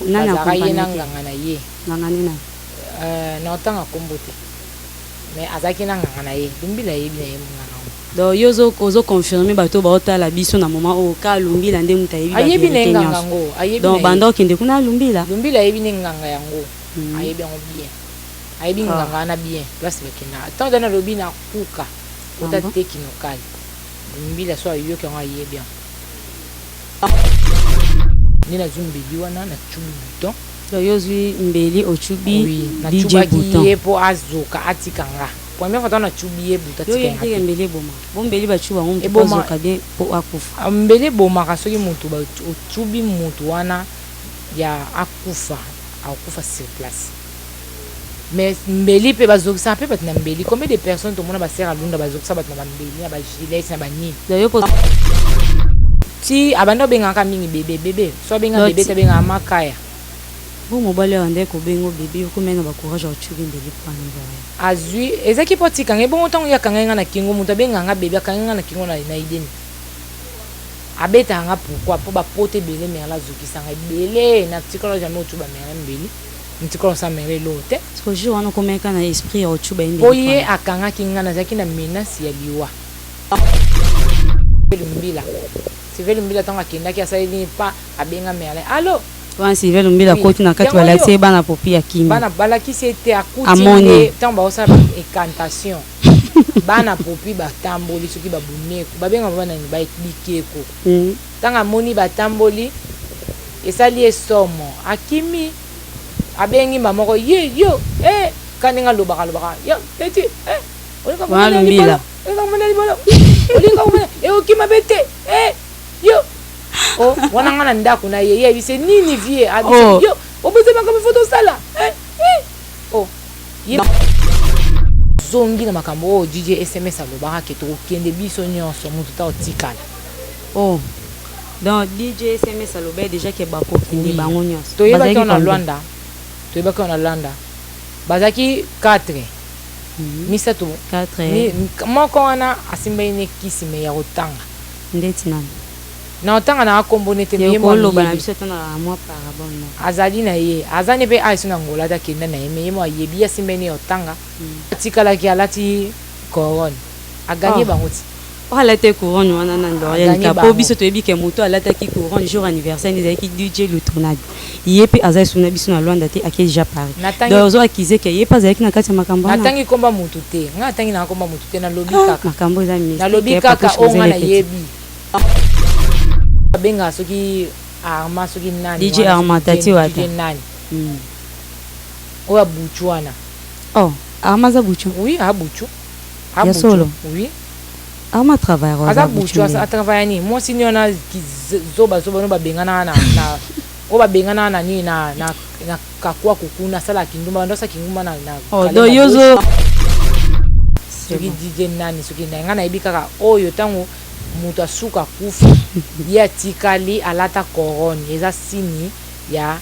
Nani Bazalaka ye na accompagnaki? nganga na ye. Nganga nde nani? Na otanga kombo te, mais azalaki na nganga na ye. Lumbila ayebi na ye nganga ngo. Donc yo ozo confirmer bato oyo baotala biso na moment oyo ka Lumbila nde moto ayebi Ayebi na ye bavérité nganga nyonso? yango, ayebi Donc na ye. Banda okende kuna, Lumbila. Lumbila ayebi ne nganga yango. Ayebi yango bien, ayebi nganga wana bien, place bakendaka. Ntango dani alobi na kuka ota Ah bon? te kinokali, Lumbila so ayoki yango, ayebi yango. Nde nazwi mbeli wana, nacubi Bouton. Donc yo ozwi mbeli, ocubi Oui. DJ Nacubaki Bouton. ye mpo azoka, atika nga. Première fois ntango nacubi ye, Bouton Yo atika oyebi nga teke te. mbeli eboma bo mbeli bacuba yango motu mpo Eboma. azoka bien, mpo akufa? Ah, mbeli ebomaka. Soki motu ocubi motu wana ya akufa, akokufa sur place. Mais mbeli mpe bazokisaka mpe bato na mbeli. Combien de personnes tomona basere alunda bazokisa bato na bambeli, na bagilete, na banini? Donc yo mpo Ti abanda obengaka mingi bébé, bébé. So abenga Donc bébé te, abengaka makaya. Bo mobali awa nde kobenga bébé, okomai na bacourage ya ocubi mbeli mpo ani boya? Azwi ezalaki mpo atikanga. Ebongo ntango ye akangai nga na kingo, moto abengaka nga bébé, akangai nga na kingo na ideni, abetaka nga. Pourquoi? Mpo bapota ebele Merle azokisanga ebele. Natikala jamais ocuba Merle mbeli, natikala osala Merle eloko te. Parce que jour wana okomeka na esprit ya ocuba ye mpo mbeli? Ye akangaki nga, nazalaki na menace ya liwa. Lumbila, Sylvain Lumbila, ntango akendaki asaleli nini pa abenga Merlin: "Allo." Wana Sylvain Lumbila Oui. akoti na kati, Yango balakisi yo. ye bana popi ya kimi. Bana balakisi ye te, akuti Amoni. nde ntango baosala ba incantation, bana popi batamboli, soki babuneku babengaka bana nini, bikeko. Ntango amoni batamboli, esali ye somo, akimi, abengi mba moko ye yo eh, ka ndenge alobaka, alobaka yo petit eh, olinga Wana komona Lumbila. libolo, olinga komona libolo, olinga komona ekokima be te eh, yo o wana nga na ndako na ye, ye ayebise nini vie abise. Oh. Yo obose makambo ifo tosala eh, eh. Oh, ye zongi na makambo oyo DJ SMS alobaka ke tokokende biso nyonso, motu ta otikala. Oh, donc DJ SMS alobaki déjà ke bakokende Oui. bango nyonso. Toyebaki Bazalaki wana combien? Lwanda, toyebaki wana Lwanda bazalaki 4, misato. 4. Moko wana asimbaki ne kisi me ya kotanga. Ndeti nani? Na otanga na akombo nete me ye mo Koloba na amiyebi. Biso ata na mwa parabole moko. Azali na ye, aza ne mpe aso na Ngola te, akenda na ye me ye mo ayebi, ye asimbaki ne ya otanga. Atikalaki alati couronne, aganye Oh. bango ti. Oyo alati couronne wana na Dorian Aganye ka po bango. biso toyebi ke moto alataki couronne jour anniversaire nde ezalaki DJ Lutonade. Ye mpe aza esu na biso na Lwanda te, ake déjà Paris. Natangi Donc ozo accuser ke ye mpe azalaki na kati ya makambo wana? Natangi komba mutu te. Ngai natangi nanga komba mutu te, nalobi Ah, kaka. Makambo eza mystique. Nalobi kaka Papouche oyo ngai Mozele Petit. nayebi. Babengaka soki Arma, soki nani DJ wana, Arma soki Tati Wata. DJ nani oyo abutu wana. Oh, Arma aza butu? Oui, abutu. Ya solo? Oui. Arma travaillera? Aza butu, atravailla nini? Mwasi nini wana zoba zoba no babengana na oyo babenganaka na nini na kakwaku kuna, asalaka kindumba, bando asala kingumba na Oh, Kalemba donc yo gauche. zo Soki DJ nani, soki nani, ngai nayebi kaka oyo ntango moto asuka akufa, ye atikali alata couronne, eza signe ya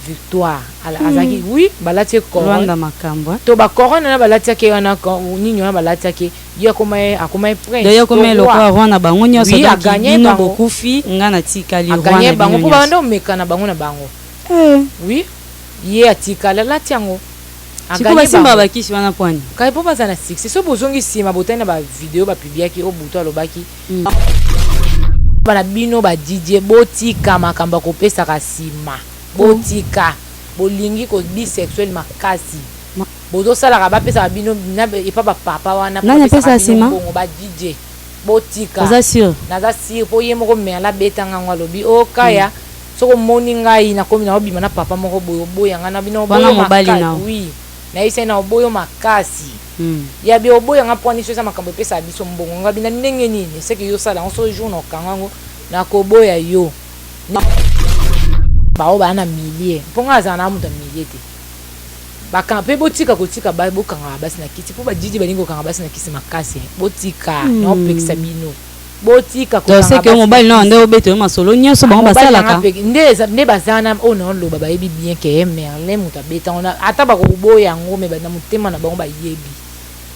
victoire. Azalaki, oui, balati ye couronne. Lwanda makambo, eh? To bacorone wana balatiaki ye wana, nini wana balatiaki ye, akoma ye prince. Donc ye akoma to roi. Lokola roi na bango nyonso. Oui, Donc aganye bino bango. bokufi, nga natikali roi Aganye na bango bino mpo nyonso. babanda komeka na bango na bango. Eh. Oui, ye atikali alati yango. Sikoyo Aganye basimbaka bango. Bakisi wana pwani? Kai mpo baza na succès. So bozongi nsima, botali na bavideo bapubliaki oyo butu alobaki bana bino ba DJ, botika makambo ya kopesaka nsima, botika. Bolingi ko bisexuel makasi, bozosalaka bapesaka bino epa bapapa wana mpo Nani bapesaka apesaka bino nsima? mbongo. Ba DJ, botika. Oza sûr? Naza sûr, mpo ye moko Merla abetanga yango, alobi o kaya soki omoni ngai nakomi naobima na papa moko boye, oboya ngai na bino. Wana Oboyo mobali na yo. Oui, nayebisai na oboyo makasi. Ya bi oboya nga mpwani so eza makambo epesaka biso mbongo. Nga bina ndenge nini eseke yo osala yango, so jour na okanga yango nakoboya yo. Bao baa na milie, mpo nga azala na moto ya milie te. Bakanga mpe botika kotika bokangaka basi na kiti, mpo badidi balingi kokanga basi na kisi makasi. Botika, naopekisa bino, botika. Donc c'est que mobali na nde obeta yo masolo nyonso bango basalaka? Nde baza na oyo naoloba, bayebi bien ke Merlin moto abeta ngo. Ata bakoboya yango, me na motema na bango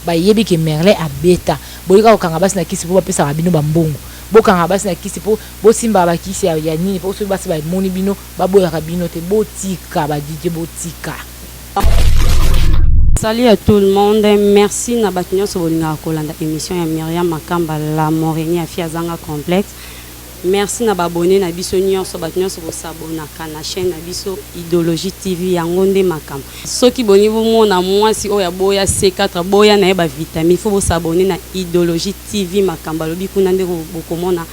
bayebi ke Merlin abeta. Boyika kokanga basi na kisi mpo bapesaka bino bambongo. Bokanga basi na kisi mpo bosimbaka bakisi ya nini, mpo soki basi bamoni bino, baboyaka bino te. Botika ba DJ, botika. Salut à tout le monde. Merci na bato nyonso bolingaka kolanda émission ya Myriam Makamba, la Morenie afi azanga complexe. Merci na ba abonnés na biso nyonso, bato nyonso bosabonaka na chaîne na biso Idéologie TV, yango nde makambo. Soki bolingi bomona mwasi oyo aboya C4, boya na ye ba vitamine, faut bosabonner na Idéologie TV. Makambo alobi kuna nde bokomona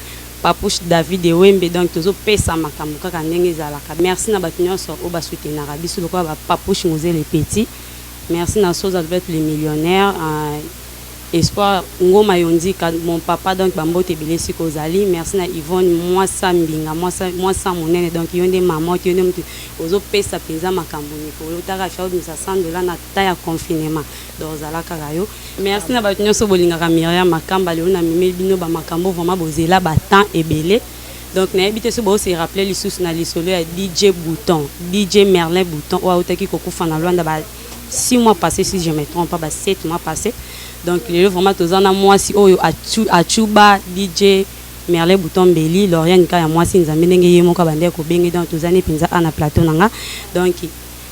Papouche David Ewembe. Donc tozopesa makambo kaka ndenge ezalaka. Merci na bato nyonso oyo basoutenaka biso lokola ba Papouche Mozele Petit. Merci na Soza Albert le millionnaire, Espoir Ngoma Yondika, mon papa, donc bambote ebele esika ozali. Merci na Yvonne Mwasa Mbinga, Mwasa, Mwasa monene, donc yo nde mama, yo nde motu ozopesa mpenza makambo mikolo otaka afia obimisa 100 $ na ta ya confinement, donc ozala kaka yo. Merci na bato nyonso bolingaka Myriam Makamba. Lelo namemeli bino bamakambo vraiment bozela batemps ebele. Donc nayebi te so bose rappeler lisusu na lisolo ya DJ Bouton, DJ Merlin Bouton, oyo autaki kokufa na Lwanda ba 6 mois passé, si je me trompe pas, ba 7 mois passé. Donc lelo vraiment toza na mwasi oyo acuba DJ Merlin Bouton Mbeli, Lauriane Kaya, mwasi Nzambe, ndenge ye moko abandaki kobenge. Donc toza ne mpenza a na plateau na nga, donc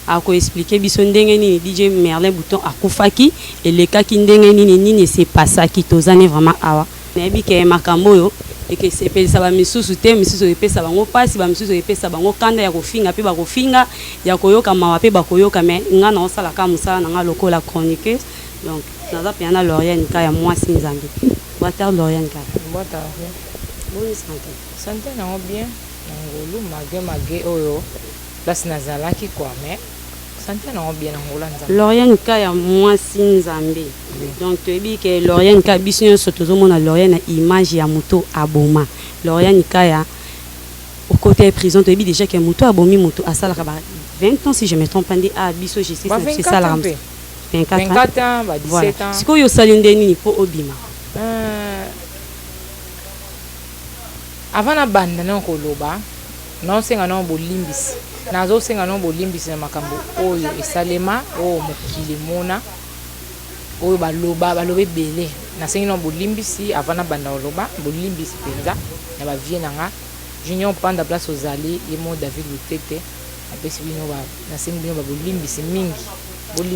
akoexpliquer biso ndenge nini DJ Merlin Bouton akufaki, elekaki ndenge nini, nini esepasaki. Toza ne vraiment awa. Nayebi ke makambo oyo ekesepelisa bamisusu te, misusu epesa bango mpasi, bamisusu epesa bango kanda ya kofinga mpe bakofinga, ya koyoka mawa mpe bakoyoka. Mais nga naosala kaka mosala na nga lokola chroniqueuse. Donc naza mpenza na Lauriane Kaya, mwasi Nzambe. Boa Lauriane Kaya. Bota. Boni santé? Santé nango bien na ngolu, malgré malgré oyo place nazalaki quoi, mais santé nango bien na ngolu ya Nzambe. Lauriane Kaya, mwasi Nzambe. Donc toyebi ke Lauriane Kaya, biso nyonso tozomona Lauriane na image ya moto aboma. Lauriane Kaya okota ya prison, toyebi déjà ke moto abomi moto asalaka ba 20 ans, si je me trompe pas, nde a biso justice ba na biso 24 esalaka ans mpe. 24 ans. 24 ans, ba 17 Voilà. ans. Sikoyo osali nde nini mpo obima? Avant nabanda nano koloba, naosenga nano bolimbisi, nazosenga nano bolimbisi na makambo oyo esalema, oyo mokili emona, oyo baloba, baloba ebele. Nasengi nano bolimbisi avant nabanda koloba. Bolimbisi mpenza na ba vieux na nga Junior Panda, place ozali, ye mo David Lutete. Napesi bino, nasengi bino babolimbisi mingi.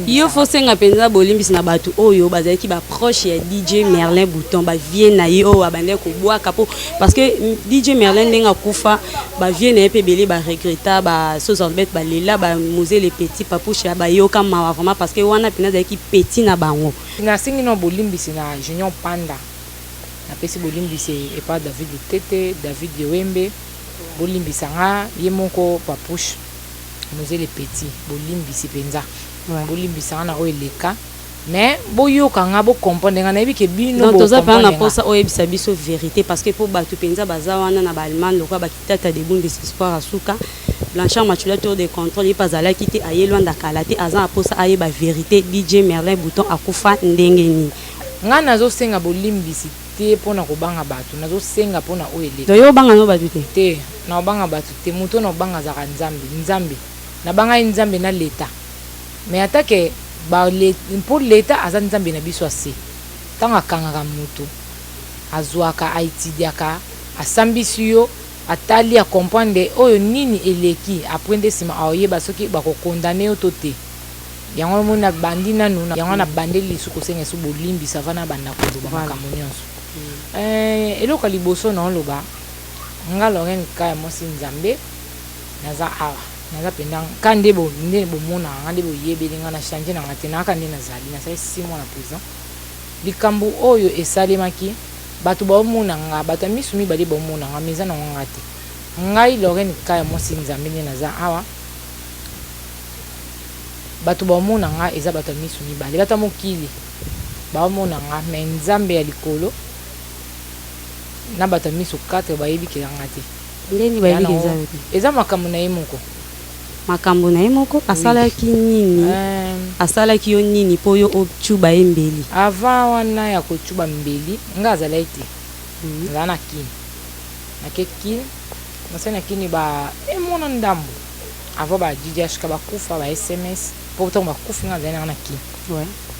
Yo fosenga mpenza bolimbisi na bato oyo bazalaki ba proche ya DJ Merlin Bouton, ba vieux na ye oyo abandaki kobwaka, mpo parce que DJ Merlin ndenge akufa, ba vieux na ye mpe ebele baregreta, basos Albert balela, bamose le petit Papouche bayoka mawa vraiment, parce que wana mpenza azalaki petit na bango. Nasengi no bolimbisi na Junior Panda, napesi bolimbisi epa David Lutete, David Lewembe, bolimbisa nga, ye moko Papouche Mose le petit, bolimbisi mpenza. Bolimbisa nga na oyo eleka, mais boyoka nga, bocomprendre nga, nayebi ke bino. Donc toza mpenza na mposa oyebisa biso vérité, parce que mpo bato mpenza baza wana na baallemagne lokola bakitata de Bundes, Espoir asuka, Blanchard Machula, tour de contrôle, ye mpe azalaki te, aye Lwanda kala te, aza na mposa ayeba vérité: DJ Merlin Bouton akufa ndenge nini? Nga nazosenga bolimbisi te mpona kobanga bato, nazosenga mpona oyo eleka. Donc yo obanga no bato te? Te, na obanga bato te. Moto na obanga azalaka Nzambe. Nzambe nabanga ye, Nzambe na leta, mais atake mpo leta aza Nzambe na biso. Ase ntango akangaka motu, azwaka, aétudiaka, asambisi yo, atali, acomprendre oyo nini eleki, après nde nsima aoyeba soki bakokondane yo to te. Yango moni nabandi nanu, yango nabandeli lisusu kosenga esu bolimbisa avant nabanda koloba makambo nyonso. Eloko ya liboso naoloba, nga Lorraine Kaya, mwasi Nzambe, naza awa, naza mpenza ka nde nde bomonaka nga, nde boyebeli nga, na change na nga te, nayaka nde nazali. Nasali 6 mois na prison. Likambo oyo esalemaki, bato baomona nga, bato ya miso mibale baomona nga, mais eza nango nga te. Ngai Lorraine Kaya, mwasi Nzambe, nde naza awa. Bato baomona nga eza bato ya miso mibale, bato ya mokili baomona nga, mais Nzambe ya likolo na bato ya miso 4 bayebi kelanga te. Ndeni bayebi eza yo te? Eza makambo na ye moko. Makambo na ye moko. Asalaki nini? Asalaki yo nini mpo yo ocuba ye mbeli? Avant wana ya kocuba mbeli, nga azalaki te, nazala na Kini. Nake Kini, nasali na Kini ba emona ndambo avant ba DJHK bakufa, ba SMS, mpo ntango bakufi nga azali nanga na Kini.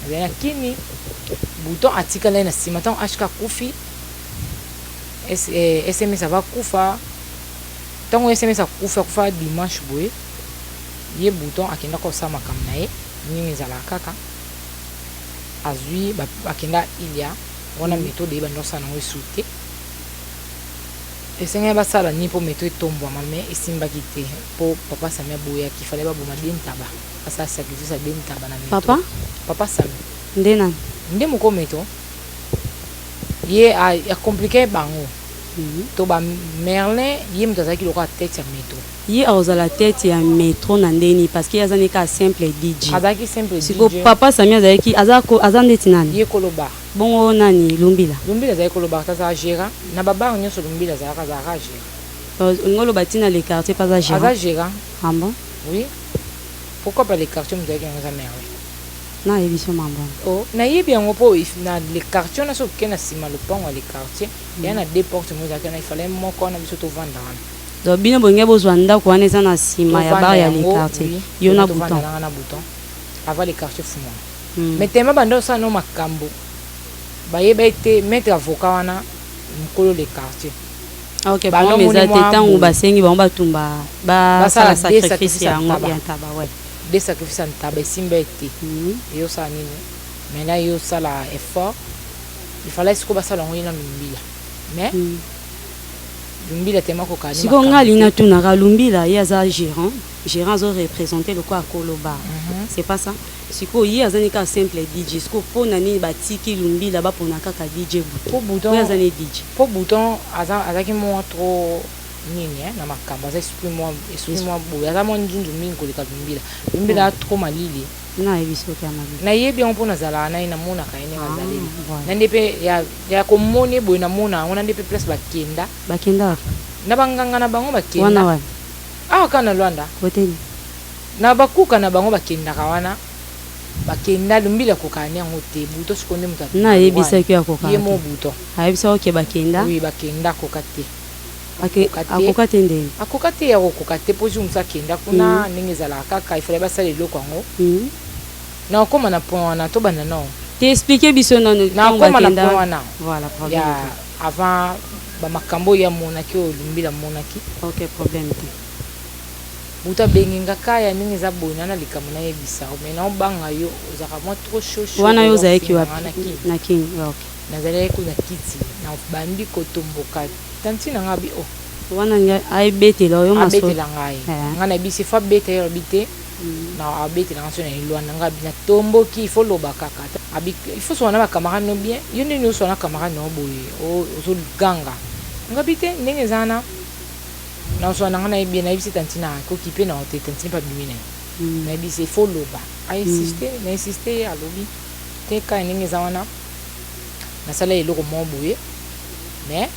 Azali na Kini, Bouton atikala ye na nsima. Ntango HK akufi, SMS ava kufa. Ntango SMS akufa, akufa dimanche boye, ye Bouton akenda kosala makambo na ye ndenge ezalaka kaka. Azwi, akenda Ilia wana, méthode eyeba nde osala nango esu te. Esengeli basala nini mpo métro etombwama, mais esimbaki te mpo papa Sami aboyaki. Fallait baboma de ntaba, basala sacrifice ya de ntaba na métro. Papa? Papa Sami. Nde nani? Nde moko métro ye acompliquer bango to bamerlin. Ye moto azalaki lokola tête ya métro. Ye akozala tête ya métro na ndeni? Parce que ye aza neka simple DJ. Azalaki simple. Siko DJ. Papa Sami azalaki, aza ndeti nani? Ye koloba. Bongo nani, Lumbila? Lumbila azalaki koloba, azala gérant na babar nyonso. Lumbila azalaka gérant. Olingi oloba ntina le quartier mpe aza gérant? Aza gérant. Ah bon? Oui, pourquoi pas? Le quartier, moto azalaki yango eza Merlin. Nayebi so mambo. Oh, nayebi yango mpo na le quartier wana, soki okei na nsima lopango ya le quartier, eya na deux porte. Mo ezalaki wana, ifale moko wana biso tovanda wana. Donc bino bolingi bozwa ndako wana eza na nsima ya bar ya le quartier, yo na Bouton? Nanga na Bouton, avant le quartier fungwana. Mais tema banda osala no makambo, bayeba ete maître avocat wana mokolo le quartier. Ok, problème eza te. Ntango basengi bango batumba, basala sacrifice yango ya ntaba, ouais. De sacrifice ya ntaba esimba ete eyosala nini? Maintenant eyosala effort. Il fallait sikoyo basala yango ye na Lumbila, mais Lumbila tema kokaa. Sikoyo nga alingi natunaka Lumbila, ye aza gérant, gérant azoreprésente lokola koloba, c'est pas ça? Sikoyo ye aza ni kaka simple DJ. Sikoyo mpo na nini batiki Lumbila, bapona kaka DJ Bouton? Oyo aza ni DJ. Mpo Bouton azalaki mwa trop nini na makambo, aza esprit mwa, esprit mwa boye, aza mwa nzunzu mingi koleka Lumbila. Lumbila aza trop malili. Nayebi soki ya mabe. Nayebi yango mpo nazalaka na ye, namonaka ye ndenge azaleli na nde mpe ya komoni boye, namona yango na nde mpe place bakenda. Bakenda? Na banganga na bango bakenda. Wana wapi? Awa kaka na Lwanda. Koteni? Na bakuka na bango bakendaka wana, bakenda. Lumbila akokaka ne yango te. Buto sikoyo nde moto. Nayebisaki yo akokaka. Ye mo Buto. Ayebisaki oke bakenda. Oui, bakenda, akoka te. Akoka te ndenge? Akoka te, ya kokoka te, mpo jour mosu akenda kuna, ndenge ezalaka kaka, ifale basala eloko yango. Na okóma na point wana, tobanda nao. Te, explique biso nano. Na okóma na point wana. Voilà, problème. Ya avant bamakambo oyo amonaki, oyo Lumbila amonaki. Ok, problème te. Butu abengi nga kaya ndenge eza boye, na likambo nayebisa, mais naobanga yo, ozalaka mwa trop chaud. Wana yo ozalaki wapi? Na King, ok. Nazalaki kuna kiti, nabandi kotomboka. Tanti na nga abi o. Wana ayebetela yo? Abetela ngai. Ngai nayebisi faut abeta ye, alobi te, na abetela nga so na elwanda. Ngai abi natomboki, il faut loba kaka. Abi il faut soka na bacamarade no bien, yo ndeni osoka na camarade na yo boye, ozoganga. Nga bi te, ndenge eza wana, nazwa na nga, nayebi, nayebisi tanti na koki mpe na yo te. Tanti mpe abimi na ye. Nayebisi il faut loba, ainsiste, na insiste ye, alobi te kaka ndenge eza wana, nasala eloko moko boye. Mais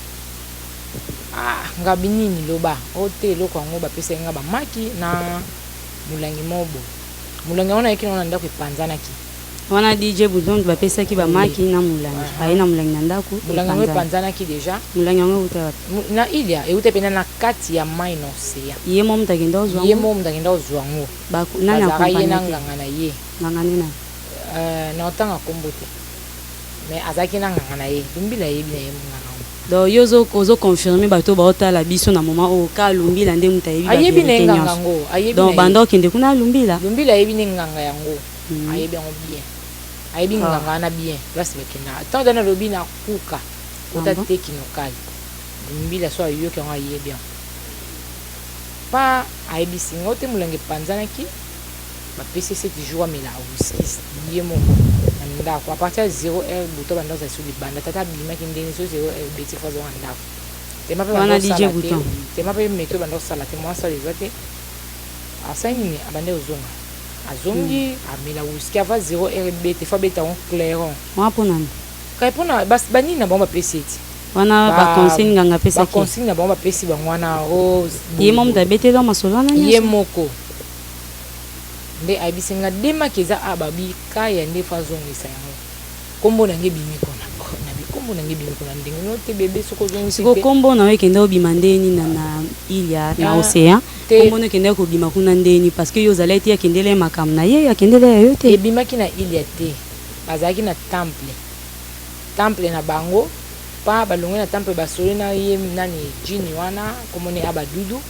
ah, nga binini loba o te, eloko yango bapesaki nga bamaki na molangi moko boye. Molangi yango nayeki nango na ndako, epanzanaki. Wana DJ Bouton bapesaki bamaki na molangi, aye na molangi na ndako. Molangi yango epanzanaki déjà. Molangi yango euta wapi? Na ilia, euta mpena na kati ya mai na océan. Ye mo moto akenda ozwa? Ye mo moto akenda ozwa yango. Nani? Bazalaka ye na nganga na ye. Nganga nde nani? Na otanga nkombo te, mais azalaki na nganga na ye. Lumbila ayebi na ye nganga yango. Donc yo ozoconfirme bato baotala biso na moment oyo ka Lumbila nde moto ayebi? Ayebi na ye nganga yango, ayebi. Donc banda okende kuna, Lumbila? Lumbila ayebi nde nganga yango, ayebi yango bien, ayebi nganga wana bien, place bakendaka. Ntango tani alobi na kuka ota te kinokali, Lumbila so ayoki yango, ayebi yango pa, ayebisi ngo te. Molangi epanzanaki, bapesi 7 jours amela whisky ye moko na ndako. À partir ya 0 heure, buto banda ozala so libanda. Tata abimaki ndenge so 0 heure beti, faut azonga ndako. Tema mpe banda osala te, tema mpe meto banda osala te, mwa sala eza te. Asali nini? Abandi kozonga, azongi, amela whisky avant 0 heure bete, faut abeta yango clairon. Wana mpo nani? Kai mpona banini na bango bapesi eti. Wana baconsigne nganga apesaki? Baconsigne na bango bapesi bango wana o. Ye mo moto abeteli masolo wana? Ye moko nde ayebisi nga demaki eza a babi kaya nde faut azongisa yango. Nkombo na nge ebimi kuna, nabi nkombo na nge ebimi kuna ndenge no te bebe soki ozongisi. Siko nkombo na yo ekende obima ndeni na ilia na océan? Nkombo no ekendeki kobima kuna ndeni? Parce que yo ozalaki te, akendele makambo na ye, akendele ya yo te. Ebimaki na ilia te, bazalaki na temple, temple na bango. Pa balongwe na temple, basoli na ye nani, jini wana komoni Abadudu,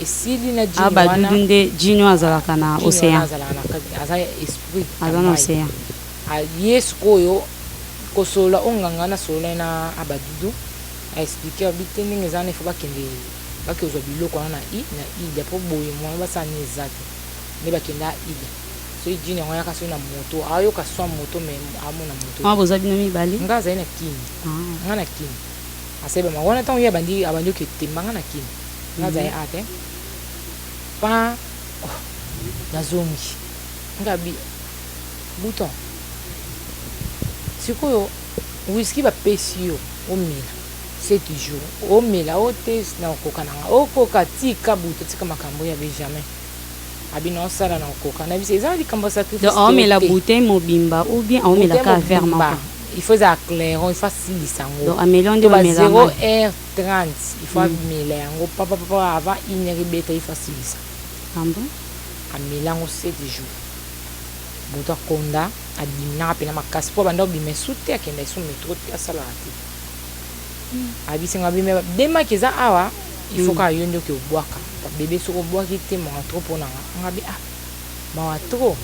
esili na jini wana. Abadudu nde jini oyo azalaka na Jini wana océan. Azalaka na kati, aza esprit ya Aza na mai. océan. Ye sikoyo kosolola oyo nganga wana asolola na Abadudu, aexpliquer abi te ndenge eza wana, ifo bakende, bakozwa biloko wana na Ilia, mpo boye mwana basala nini eza te. Nde bakenda Ilia. Soki jini yango ayaka, soki na moto ayoka swa moto, mais amona moto. Wana boza bino mibale? Nga azali na Kini. Ah. Nga na Kini, asali bama wana. Ntango ye abandi oke temba, nga na Kini, nga azali a te pa. Oh, nazongi, nga bi bouton sikoyo whisky bapesi yo omela 7 jours, omela o te na okoka na nga, okoka tika buto, tika makambo ya be jamais abi na osala na okoka na biso, eza na likambo ya sacrifice. Donc te o aomela te. Bouteille mobimba ou bien aomela Bouteille ka verre mobimba. moko? Il faut ezala clairon, il faut asilisa yango. Donc ameli nde To ba bamela 0 mai. heure 30, il faut amela yango papa papa, avant 1 heure ebeta, il faut asilisa. Ah bon? Amela yango 7 jours, moto akonda, abiminaka mpena makasi mpo abanda obima esu te, akenda esu métro te, asalaka te. Abisinga abima demaki eza awa, il faut kaka yo nde oke obwaka bebe. Soki obwaki te, mawa trop mpo nanga. Nga bi ah, mawa trop.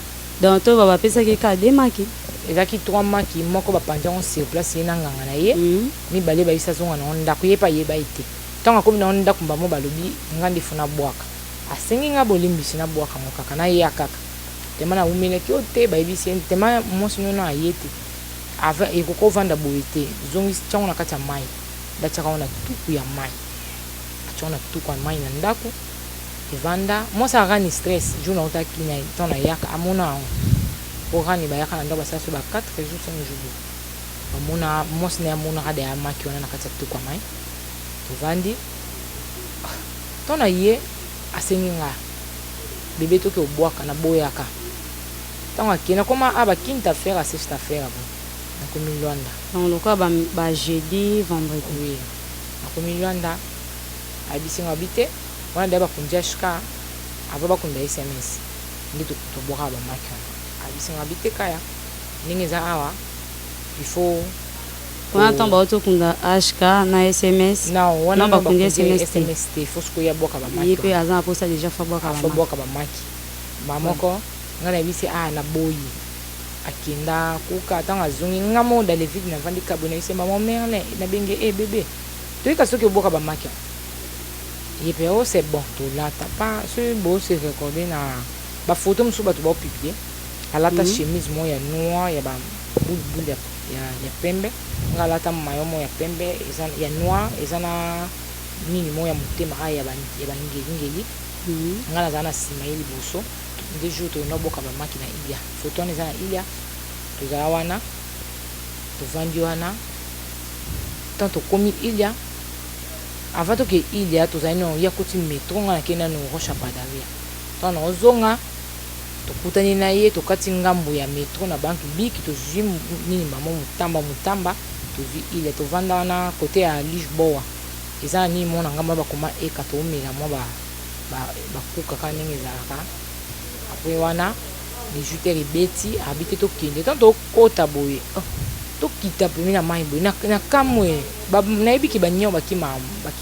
Donc to bapesaki ka de maki? Ezalaki trois maki. Moko bapanzi yango sur place, ye na nganga na ye. Mibale bayebisi azonga nango ndako, ye mpe ayeba ye te. Ntango akomi nango ndako, mbamo balobi nga nde fo nabwaka. Asengi nga bolimbisi, nabwaka yango kaka, nayeya kaka tema nawumelaki oyo te. Bayebisi ye tema mwasi nono aye te, ekoki ovanda boye te, zongisi tiango na kati ya mai. Ndatiaka yango na tuku ya mai, atiango na tuku ya mai na ndako, evanda. Mwasi akani stress. Jour nautaki na ntango nayaka, amona yango po rani bayaka na ndako, basala so ba 4 jours, 5 jours, bamona mwasi na ye, amonaka de amaki wana na kati ya tuku ya mai. Tovandi ntango na ye, asengi nga bebe toki obwaka, naboyaka. Ntango akende, akoma a bakinta affaire asesta affaire bo, nakomi Lwanda. Donc lokola ba jeudi, vendredi? Oui, nakomi Lwanda, ayebisi nga abi te wana da bakundi HK, avant bakunda SMS nde tobwakaka bamaki wana. Ayebisi nga abi te kaya ndenge eza awa, il faut Wana ntango bauti okunda HK na SMS? Non, wana Non, bakundi SMS te. SMS te, faut sikoyo abwaka Ye bamaki. mpe aza na mposa déjà fa bwaka afo bamaki. Bwaka bamaki ma moko. Ngai nayebisi a naboyi. Akenda kuka. Ntango azongi, nga mo dans le vide, navandi kabo, nayebisi mama Merlin, nabenge e bebe, toyika soki obwaka bamaki yango. Ye mpe o c'est bon, tolata pa soki bose recorde na bafoto mosusu bato baopublier, alata chemise moko ya noir ya babulebule ya pembe, nga alata mayo moko ya pembe, eza ya noir, eza na nini moko ya motema a ya bangelingeli. Nga nazala na nsima, ye liboso. Nde jour tokenda koboka bamaki na Ilia, foto wana eza na Ilia. Tozala wana, tovandi wana. Tant tokomi Ilia, avant toke Ilia, tozali no ya koti métro, nga nakei nano Roche ya Padaria. Ntango naozonga, tokutani na ye, tokati ngambo ya métro na banque biki, tozwi nini, mama Mutamba, Mutamba, tozwi Ilia, tovanda wana côté ya Lisboa, eza na nini moko na ngambo wana, bakoma eka, toomela mwa bakuka kaka ndenge ezalaka. Après wana 18 heures ebeti, abi te tokende. Ntango tokota boye, oh, tokita pemi na mai boye, na kamwe nayebiki banyao bakima.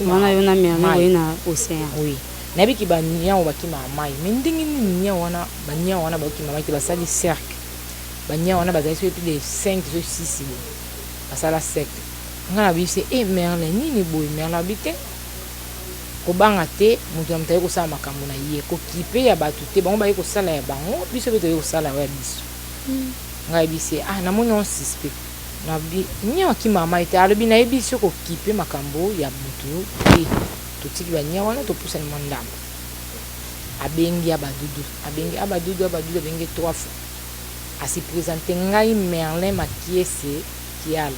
Wana yo na Merlin boye na océan? Oui, nayebiki banyao bakimaka mai, mais ndenge nini nyao wana, banyao wana bakokima mai te? Basali cercle. Banyao wana bazali soki plus de 5 so 6 boye, basala cercle. Ngai nabisi e Merlin, nini boye? Merlin abi te kobanga te, moto na moto aye kosala makambo na ye, kokipe ya bato te. Bango baye kosala ya bango, biso mpe toye kosala oyo ya biso. Ngai yebisi ye ah, namoni yango suspect, nabi nyao akimaka mai te. Alobi nayebi so kokipe makambo ya motu te. Totiki banyao wana, topusani mwa ndambo, abengi Abadudu, abengi Abadudu, Abadudu, abengi trois fois. Asi présente ngai Merlin Makiese Kiala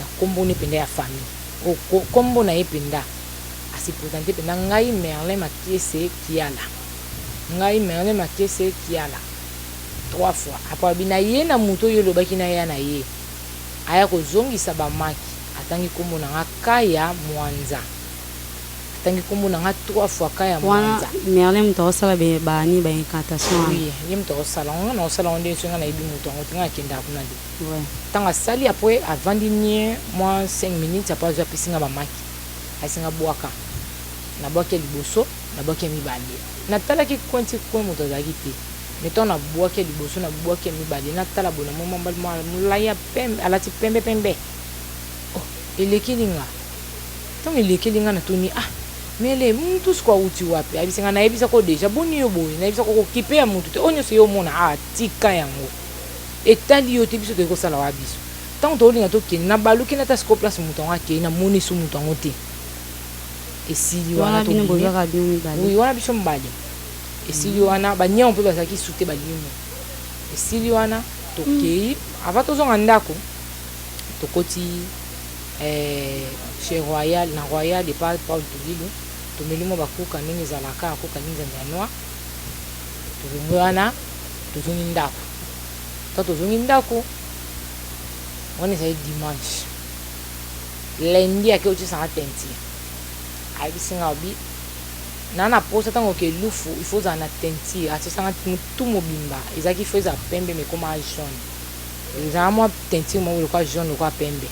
na nkombo ne mpenza ya famille, nkombo na ye mpenza. Asi présente mpenza ngai Merlin Makiese Kiala, ngai Merlin Makiese Kiala, trois fois. Après abi na ye na moto oyo olobaki na ya na ye aya kozongisa bamaki, atangi nkombo na nga Kaya Mwanza. Atangi nkombo na nga trois fois ka ya Wana mwanza. Merlin moto akosala bani ba incantation wana? Oui, ye moto akosala ngo. Nga na kosala ngo ndenge soki nga nayebi moto yango te, nga nakendaka kuna te. Ntango asali, après avandi nie mwa 5 minutes, après azwi, apesi nga bamaki, ayesi nga bwaka. Nabwaki ya liboso, nabwaki ya mibale, natalaki coin ti coin, moto azalaki te. Mais ntango nabwaki ya liboso, nabwaki ya mibale, natala boye, namoni mwa mobali mwa molai ya pembe, alati pembe pembe. Oh, elekeli nga. Ntango elekeli nga, natuni: "Ah, mele mutu siko awuti wapi?" Ayebisi nga: "Nayebisako déjà, boni yo boye, nayebisako kokipe ya mutu te. Oyo nyonso yo omona, ah, tika yango, etali yo te. Biso toyei kosala wa biso." Ntango tokolinga tokende, nabaluki, nata sikoyo place moto yango akei, namoni so moto yango te. Esili wana. Wana bino Tobimi. Bozwaka bino mibale? Oui, wana biso mibale. Esili wana, banyama mpe bazalaki su te, balimo. Esili wana, tokei. Avant tozonga ndako, tokoti chez Royal, na Royal epa Paul Tulilu, tomeli mwa bakuka ndenge ezalaka, kuka linzanza ya noir. Tozongi wana, tozongi ndako. To tozongi ndako wana, ezali dimanche. Lundi ake otiesanga teinture. Ayebisi nga obi na posa ntango oke lufu, il faut ozala na teinture. Atiesanga motu mobimba, ezalaki faut ezala pembe, mais ekoma jaune. Ezala mwa teinture moko lokola jaune, lokola pembe.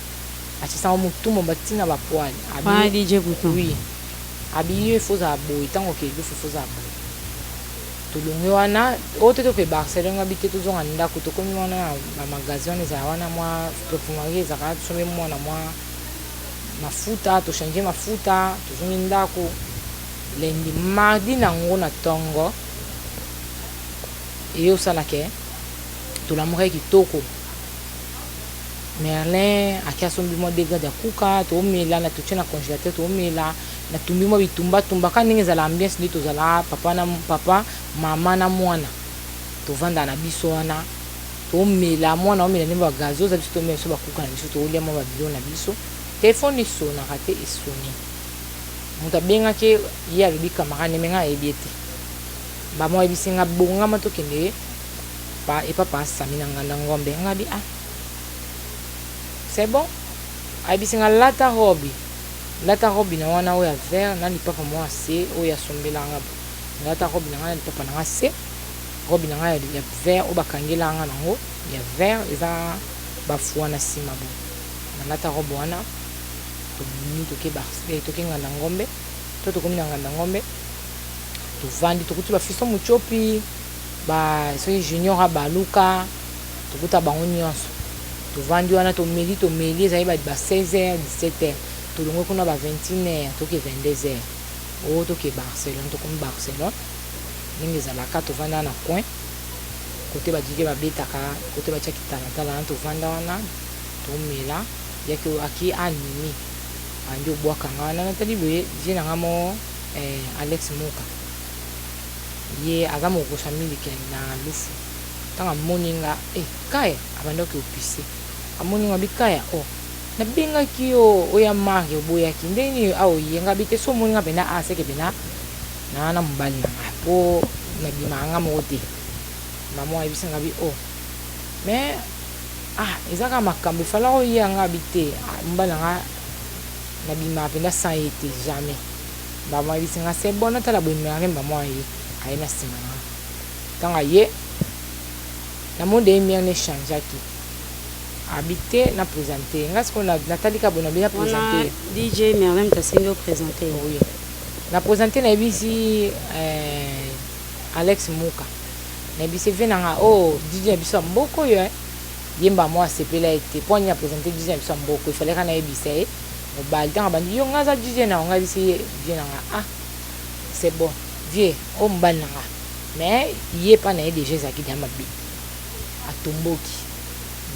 Atiesanga motu mobimba ntina bapoils. Wana DJ Bouton? Oui. Abi yo, il faut ozala boye ntango oke lufu, il faut ozala boye. Tolongwe wana, oyo te, toke Barcelone. Nga bi te, tozonga ndako. Tokomi wana na bamagasin wana, ezala wana mwa parfumerie ezalaka, tosombi mwana mwa mafuta, tochange mafuta, tozongi ndako lundi. Mardi nango na ntongo, eye osalaka tolamukaki kitoko. Merlin aki asombi mwa degrade ya kuka, toomela na totie na congélateur, toomela. Natumbi mwa bitumbatumba kaka ndenge ezala ambiance nde tozala, papa na papa, mama na mwana, tovanda na biso wana, tomela. Mwana omela ndenge bagazo oza, biso tomela biso bakuka na biso, tolia mwa babilo na biso. Telefone esonaka te, esoni. Moto abengaki ye, alobi camarade, mais nga ayebi ye te. Bamo ayebisi nga: "Bongama, tokende pa epa pa Sami na Nganda Ngombe." Nga bi: "Ah, c'est bon." Ayebisi nga: "Lata robe, lata robe na wana oyo ya vert na lipapa mwa se oyo asombelanga." Nalata robe na nga na lipapa na nga se, robe na nga ya vert oyo bakangelanga nango ya vert, eza bafua na nsima boye. Nalata robe wana, tobimi, toke Nganda Ngombe. To tokomi na Nganda Ngombe, tovandi, tokuti bafiso Mutiopi, ba soki Junior abaluka, tokuta bango nyonso. Tovandi wana, tomeli, tomeli. Ezali ba 16 heures, 17 heures. Tolongwe kuna ba 21 heures, toke 22 heures oyo toke Barcelone. Tokomi Barcelone, ndenge ezalaka, tovanda na coin kote badj babetaka, kote batiaki talatala wana. Tovanda wana, tomela. Yaki aki animi, andi obwakanga wana. Natali boye, vie na nga mo Alex Moka, ye aza mokosa miliki na lufu. Ntango amoni nga, kaya abandaki opise, amoni nga, bikaya o nabengaki yo oya marke, oboyaki ndenge nini? Awa oyenga bi te. So omoni nga mpena aseke mpena naa na mobali na nga, mpo nabimaka nga moko te. Mama ayebisi nga bi: "O mais ah, eza kaka makambo efalaka oya." Nga bi te, mobali na nga, nabimaka mpenza sans ye te, jamais. Mama ayebisi nga: "C'est bon." Natala boye, merle mama aye, aye na nsima na nga. Ntango aye, namoni de mierne echangeaki. Abi te, na présente nga sikoyo. Natali ka boye, nabi na présente. DJ Merlin tasengi oprésente? Oui, na présente. Nayebisi Alex Muka, nayebisi ve na nga: "O oh, DJ na biso ya mboka oyo." Yemba mwa asepela ye te. Mpo ani aprésente DJ na biso ya mboka? Efale kaka nayebisa ye mobali. Ntango abandi: "Yo, nga aza DJ na nga." Yebisi ye vie na nga: "Ah, c'est bon, vie oyo mobali na nga." Mais ye mpa na ye déjà ezalaki deya mabe, atomboki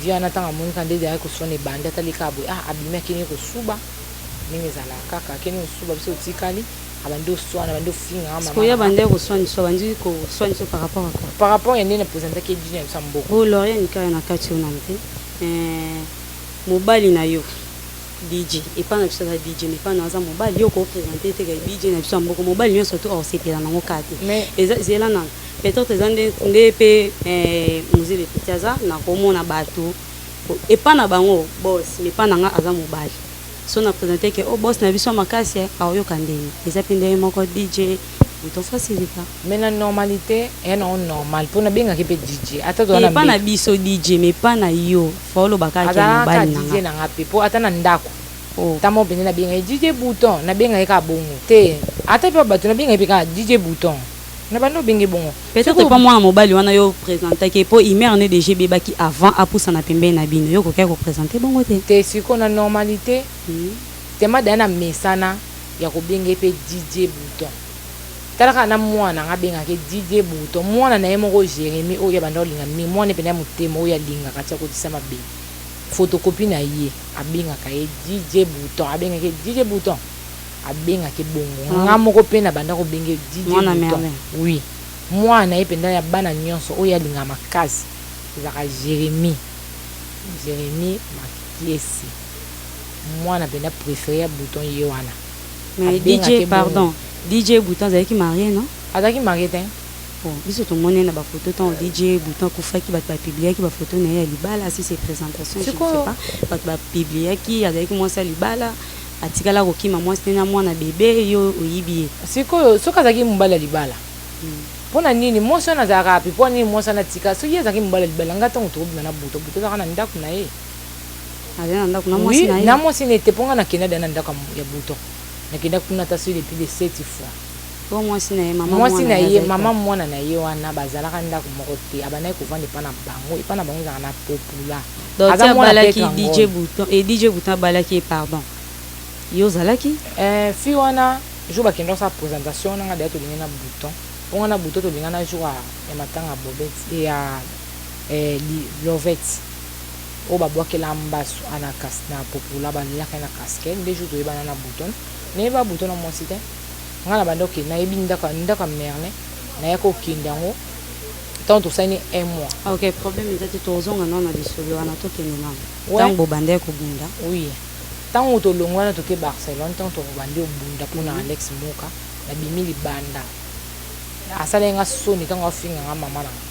vie wana. Ntango amonika nde ezalaki koswana, ebandi, atali kaka boye, ah, abimi, akende kosuba ndenge ezalaka kaka, akende kosuba. Biso otikali, abandi oswana, abandi ofinga. Sikoyo abandi koswanisa, abandi koswanisa par rapport à quoi? Par rapport ya ndenge na présentaki DJ na biso ya mboka. O Loriane, kaka na kati oyo nano te, mobali na yo DJ epai na biso aza DJ, mais epai na aza mobali, yo koprésente te ka DJ na biso ya mboka. Mobali nyonso to osepela nango kaka te. Eza zela nano, peut-être eza nde mpe mozele peti aza na komona bato epai na bango bos, mais epai na nga aza mobali. So na présente ke o boss na biso ya makasi aoyoka ndenge eza mpe ndenge moko DJ Bouton Fasilika. Mais na normalité eya nango normal mpo nabengaki mpe DJ ata toza na epa na mbeto. Biso DJ, mais epa na yo fa oloba kaka ke Azalaka mobali na DJ nga. Na nga mpe mpo ata na ndako, Oh. ntango mpenza nabengaki DJ Bouton, nabengaki kaka bongo te. Ata mpe bato nabengaki mpe kaka DJ Bouton, na bando obenge bongo. Peut-être Sikoyo- pa mwana mobali wana yo présentaki, mpo humeur ne déjà ebebaki avant apusana pembeni na bino, yo kokaki koprésente bongo te. Te, sikoyo na normalité tema daya na mesana ya kobenge mpe DJ Bouton. Tala kaka na mwana nga abengaki DJ Bouton, mwana na ye moko Jérémi oyo abanda kolinga mingi, mwana epena ya motema oyo alingaka tia kotisa mabe, photocopie na ye, abengaka ye DJ Bouton, abengaki ye DJ Bouton, abengaki bongo. Ah. Nga moko mpe na banda kobenge DJ Mwana Bouton. Merlin. Oui, mwana na ye mpenza ya bana nyonso oyo alingaka makasi ezalaka Jérémi, Jérémi Makiesi, mwana mpenza préféré ya Bouton ye wana. Mais Abengaki DJ bongo. Pardon, DJ Bouton azalaki marié, non? Azalaki marié te. Bon, biso tomoni ye na bafoto ntango DJ Bouton akufaki, bato bapubliaki bafoto na ye ya libala. Si c'est présentation, je ne sais Sikoyo- pas, bato bapubliaki azalaki mwasi ya libala, atikala kokima mwasi te na mwana bebe, yo oyibi ye. Sikoyo soki azalaki mobali ya libala, mpo na nini mwasi wana azalaka api? Mpo na nini mwasi wana atika? Soki ye azalaki mobali ya libala, nga ntango tokobima na Buto, Buto azalaka na ndako na ye. Azali na ndako na mwasi Oui, na ye. Na mwasi na ye te, mpo nga nakenda da na ndako ya Buto, nakenda kuna ata soki depuis de sept fois. Po mwasi na ye, mama Mwasi mwana na ye, azalaki mama mwana na ye wana bazalaka ndako moko te. Abandaki kovanda epa na bango, epa na bango ezalaka na Popula. Donc ti Aza mwana abalaki Petre DJ Angol. Bouton e DJ Bouton abalaki ye, pardon, yo ozalaki? Fille wana, jour bakenda kosala présentation wana, nga deya tolingi na Bouton, mpo nga na Bouton tolinga na jour ya matanga ya Bobet ya Lovet oyo babwakela mbasu ana na Popula, balelaka ye na casquette. Nde jour toyebana na Bouton. Nayeba Bouton na mwasi te. Nga na banda okende, nayebi ndako ya Merlin, nayaki kokende yango ntango tosali un mois. Ok, problème eza te, tozonga nano na lisolo wana, tokende nano. Ouais. Ntango bobandaki kobunda. Oui, ntango tolongwa wana, toke Barcelone. Ntango tokobandi obunda mpona Alex Moka, nabimi libanda, asalaki nga soni ntango afinga nga mama na nga,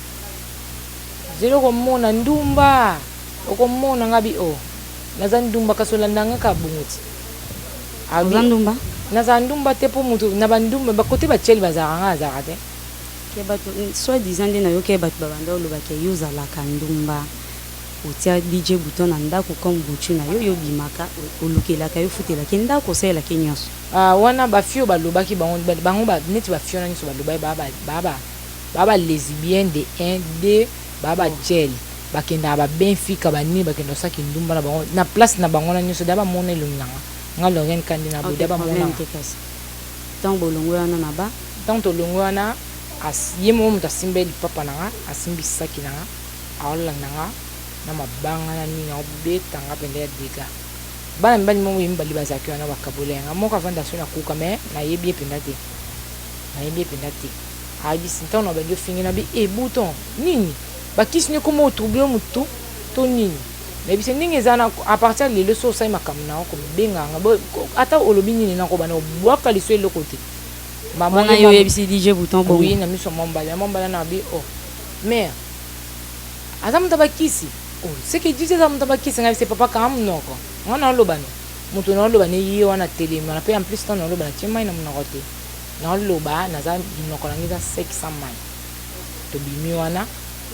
zelo okomona ndumba, okomona nga bi o naza ndumba, kasi olanda nga kaka bongo ti. Oza ndumba? Nazala ndumba te, mpo motu na bandumba bakote batieli bazalaka, nga azalaka te. Ke bato soit disant nde nayoki bato babanda olobaka yo ozalaka ndumba, otia DJ Bouton na ndako comme butu na yo, yo obimaka, olukelaka yo, ofutelaki ndako, osalelaki nyonso. Ah, wana bafille oyo balobaki bango, bango neti bafille wana nyonso balobaki baa balesbienne de 1 2, baa batiele, bakendaka babenfika banini, bakenda kosaki ndumba na bango na place na bango wana nyonso. Da bamona elongi nanga, nga Lorraine Kandi na Ok, boda problème bamonanga. te. Kasi ntango bolongo wana na ba Ntango tolongwe wana, ye moko moto asimbi lipapa na nga, asimbi saki na nga, aolanda nga na mabanga na nini, aobeta nga mpenza ya dega. Bana mibali moko ye mibali bazalaki wana, bakabola yanga. Moko avanda so na kuka, me nayebi ye mpenza te, nayebi ye mpenza te. Ayebisi ntango na bandi ofingi na bi e Bouton nini, bakisi ni ekoma otrouble motu to nini. Nayebisi ndenge eza na à partir ya lelo, so osali makambo na yo, kobenganga ata olobi nini, nakobanda kobwaka liso eloko te. Wana yo oyebisi DJ Bouton bongo? Oui, na miso ya mwa mbala ya mwa mbala na bi oh mare aza moto abakisi, oh seke DJ aza moto abakisi. Ngai se papa kanga monoko, nga naoloba no moto naoloba ne ye wana telemi wana. Mpe en plus ntango naoloba, natie mai na monoko te, naoloba naza monoko na ngai eza sec sans mai. Tobimi wana,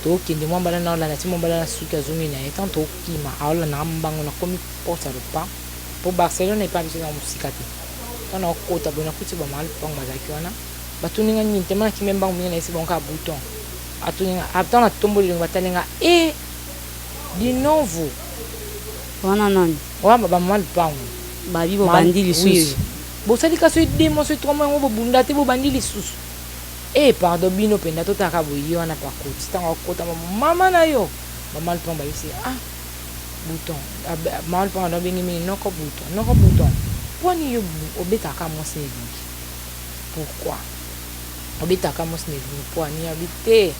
tokende, mwa mbala naolanda ti mwa mbala na suki azongi na ye. Ntango tokima, aolandanga mbango, nakomi porte ya lopango, mpo Barcelone epa biso eza mosika te. Ntango nakota boye, nakuti bamama lopango bazalaki wana, batuni nga nini tema nakimi mbango mingi. Nayesi bango kaka Bouton. Atuni nga ntango natomboli elongi, batali nga e di novo. Wana nani? Wana bamama lopango. Babi bobandi lisusu? Bosali ka soki 2 mois, soki 3 mois yango, bobunda te, bobandi lisusu. E pardon, bino mpenza totalaka boye. Ye wana pakoti, ntango akota, mama na yo mama lopango bayebisi: ah Bouton. Mama lopango ando abengi mingi noko Bouton, noko Bouton, mponi yo obetaka mwasi na elongi? Pourquoi obetaka mwasi na elongi? Mpo ani abi te,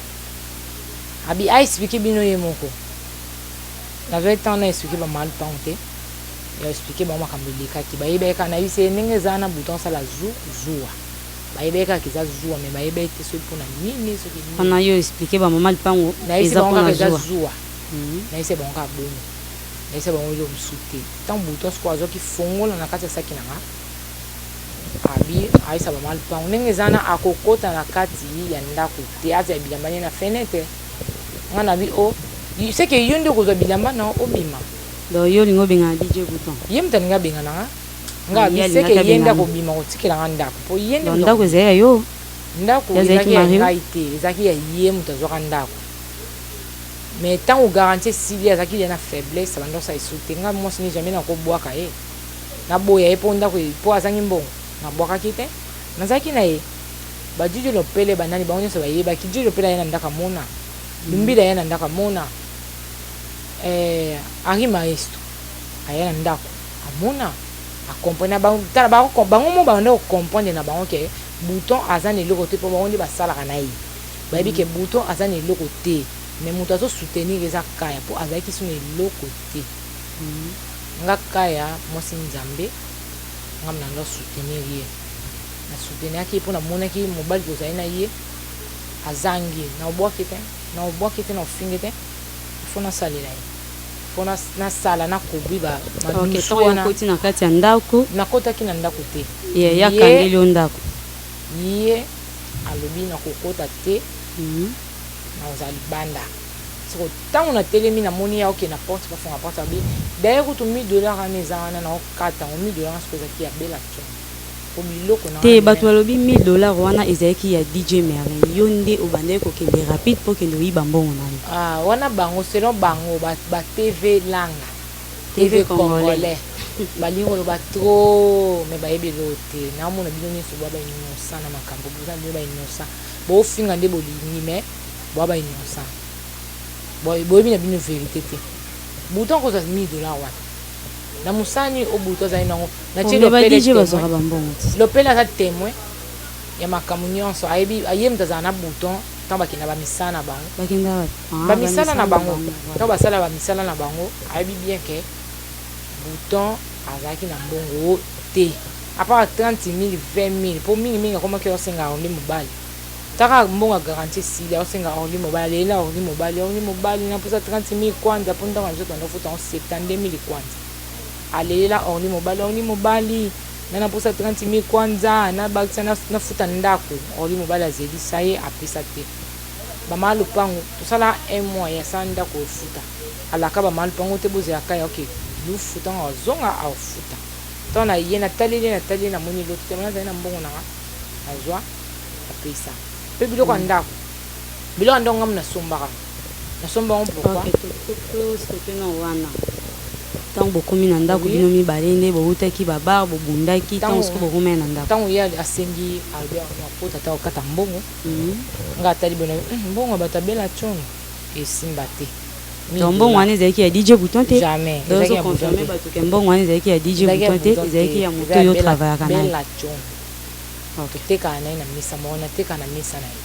abi aexpliquer bino ye moko. Nazwaki ntango na expliquer bamama lopango te, ya expliquer bango makambo elekaki. Bayebaki kaka, nayebisi ye ndenge eza na Bouton osala zuwa, bayebaki kaka eza zuwa, mais bayebaki te soki mpona nini, soki nini. Wana yo expliquer bamama lipango Nayebisi eza bango kaka mpona eza zuwa? Zuwa. Nayebisi bango kaka bongo. Nayebisa bango eloko mosusu te. Ntango Bouton sikoyo azwaki fongola na kati ya saki na nga, abi ayebisa mama lupango ndenge eza wana, akokota na kati ya ndako te, azwa bilamba nde na fenetre. Nga nabi o c'est que yo nde okozwa bilamba na yo obima. Donc yo olingi obengana DJ Bouton? Ye moto alingi abengana nga. Nga abi c'est que ye nde akobima kotikela nga ndako po ye nde. Donc ndako ezali ya yo? Ndako ezalaki ya ngai te, ezalaki ya ye moto azwaka ndako. Mais tango garantie esili azalaki dejà na faiblesse abanda kosala lisusu te. Nga mwasi ne jamais nako bwaka ye. Naboya ye po ndako po azangi mbongo. Nabwakaki te. Nazalaki na ye. Ba Djudju Lopele ba nani bango nionso bayebaki. Djudju Lopele aya na ndako amona. Lumbila aya na ndako amona. Eh Henri Maestro aya na ndako amona. A comprena bango tala bango moko babanda ko comprendre na bango ke Bouton aza na eloko te po bango nde basalaka na ye. Bayebi ke Bouton aza na eloko te mais mutu azo soutenir eza Kaya po azalaki su na eloko te. Nga Kaya mwasi Nzambe nga na ndo soutenir ye. Na soutenaki ye po na monaki mobali tozali na ye azangi na obwaki te, na obwaki te, na ofingi te, il faut nasalela ye. Il faut nasala na couvrir ba madusu wana. Okoti na kati ya ndako. Nakotaki na ndako te. Ye akangeli yo ndako. Ye alobi nakokota te, nakozala libanda. Siko tango natelemi namoni ye aokende na porte, bafunga porte, alobi d'ailleurs kutu 1000 dollars wana eza wana naokata yango. 1000 dollars siko ezalaki ya Bella Tshombe po biloko na te. Bato balobi 1000 dollars wana ezalaki ya DJ Merlin, yo nde obandaki kokende rapide mpo okende oyiba mbongo na ye. Ah, wana bango selon bango ba, ba TV langa TV congolais balingi koloba trop mais bayebi eloko te. Naomona bino nyonso boa ba innocent na makambo boza bino ba innocent, bofinga nde bolingi mais boa ba innocent, boyebi na bino vérité te. Bouton kozwa 1000 dollars wapi na mosani o Bouton azali nango natie Lopele aza témoin ya makambo nyonso, ayebi ye moto azala na Bouton ntango bakenda bamisala na bango, bamisala na bango, ntango basala bamisala na bango, ayebi bien ke Bouton azalaki na mbongo te à part 30 000, 20 000, mpo mingimingi akomaki osenga Orli mobali. Taka mbongo ya garantie esili, aosenga Orli mobali, alela Orli mobali, Orli mobali naposa 30 000 kwanza, mpo ntango na biso tobanda kofuta yango 72 000 kwanza. Alelela Orli mobali, Orli mobali nga naposa 30 000 kwanza, nabakisa nafuta ndako. Orli mobali azelisa ye, apesa te. Bamama lopango tosala un mois ya sala ndako efuta, alaka bamama lopango te, bozelaka ya oke lufu ntango azonga aofuta. Ntango na ye nataleli ye, natali ye, namoni eloko te, nazali na mbongo nanga nazwa apesa mpe biloko ya ndako, biloko ya ndako ngambo nasombaka, nasomba yango. Pourquoi? Tostope na wana. Ntango bokomi na ndako, bino mibale nde bowutaki babar, bobundaki, ntango soki bokomai na ndako? Ntango ye asengi, alobi akota ta okata mbongo, nga atali boye, mbongo bato abela tiono esimba te. Donc mbongo wana ezalaki ya DJ Bouton te? Jamais. Ozoconfirme bato ke mbongo wana ezalaki ya DJ Bouton te, ezalaki ya moto oyo travaillaka na ye? Bela Tiono, totekaka na ye na mesa moko, natekaka na mesa na ye.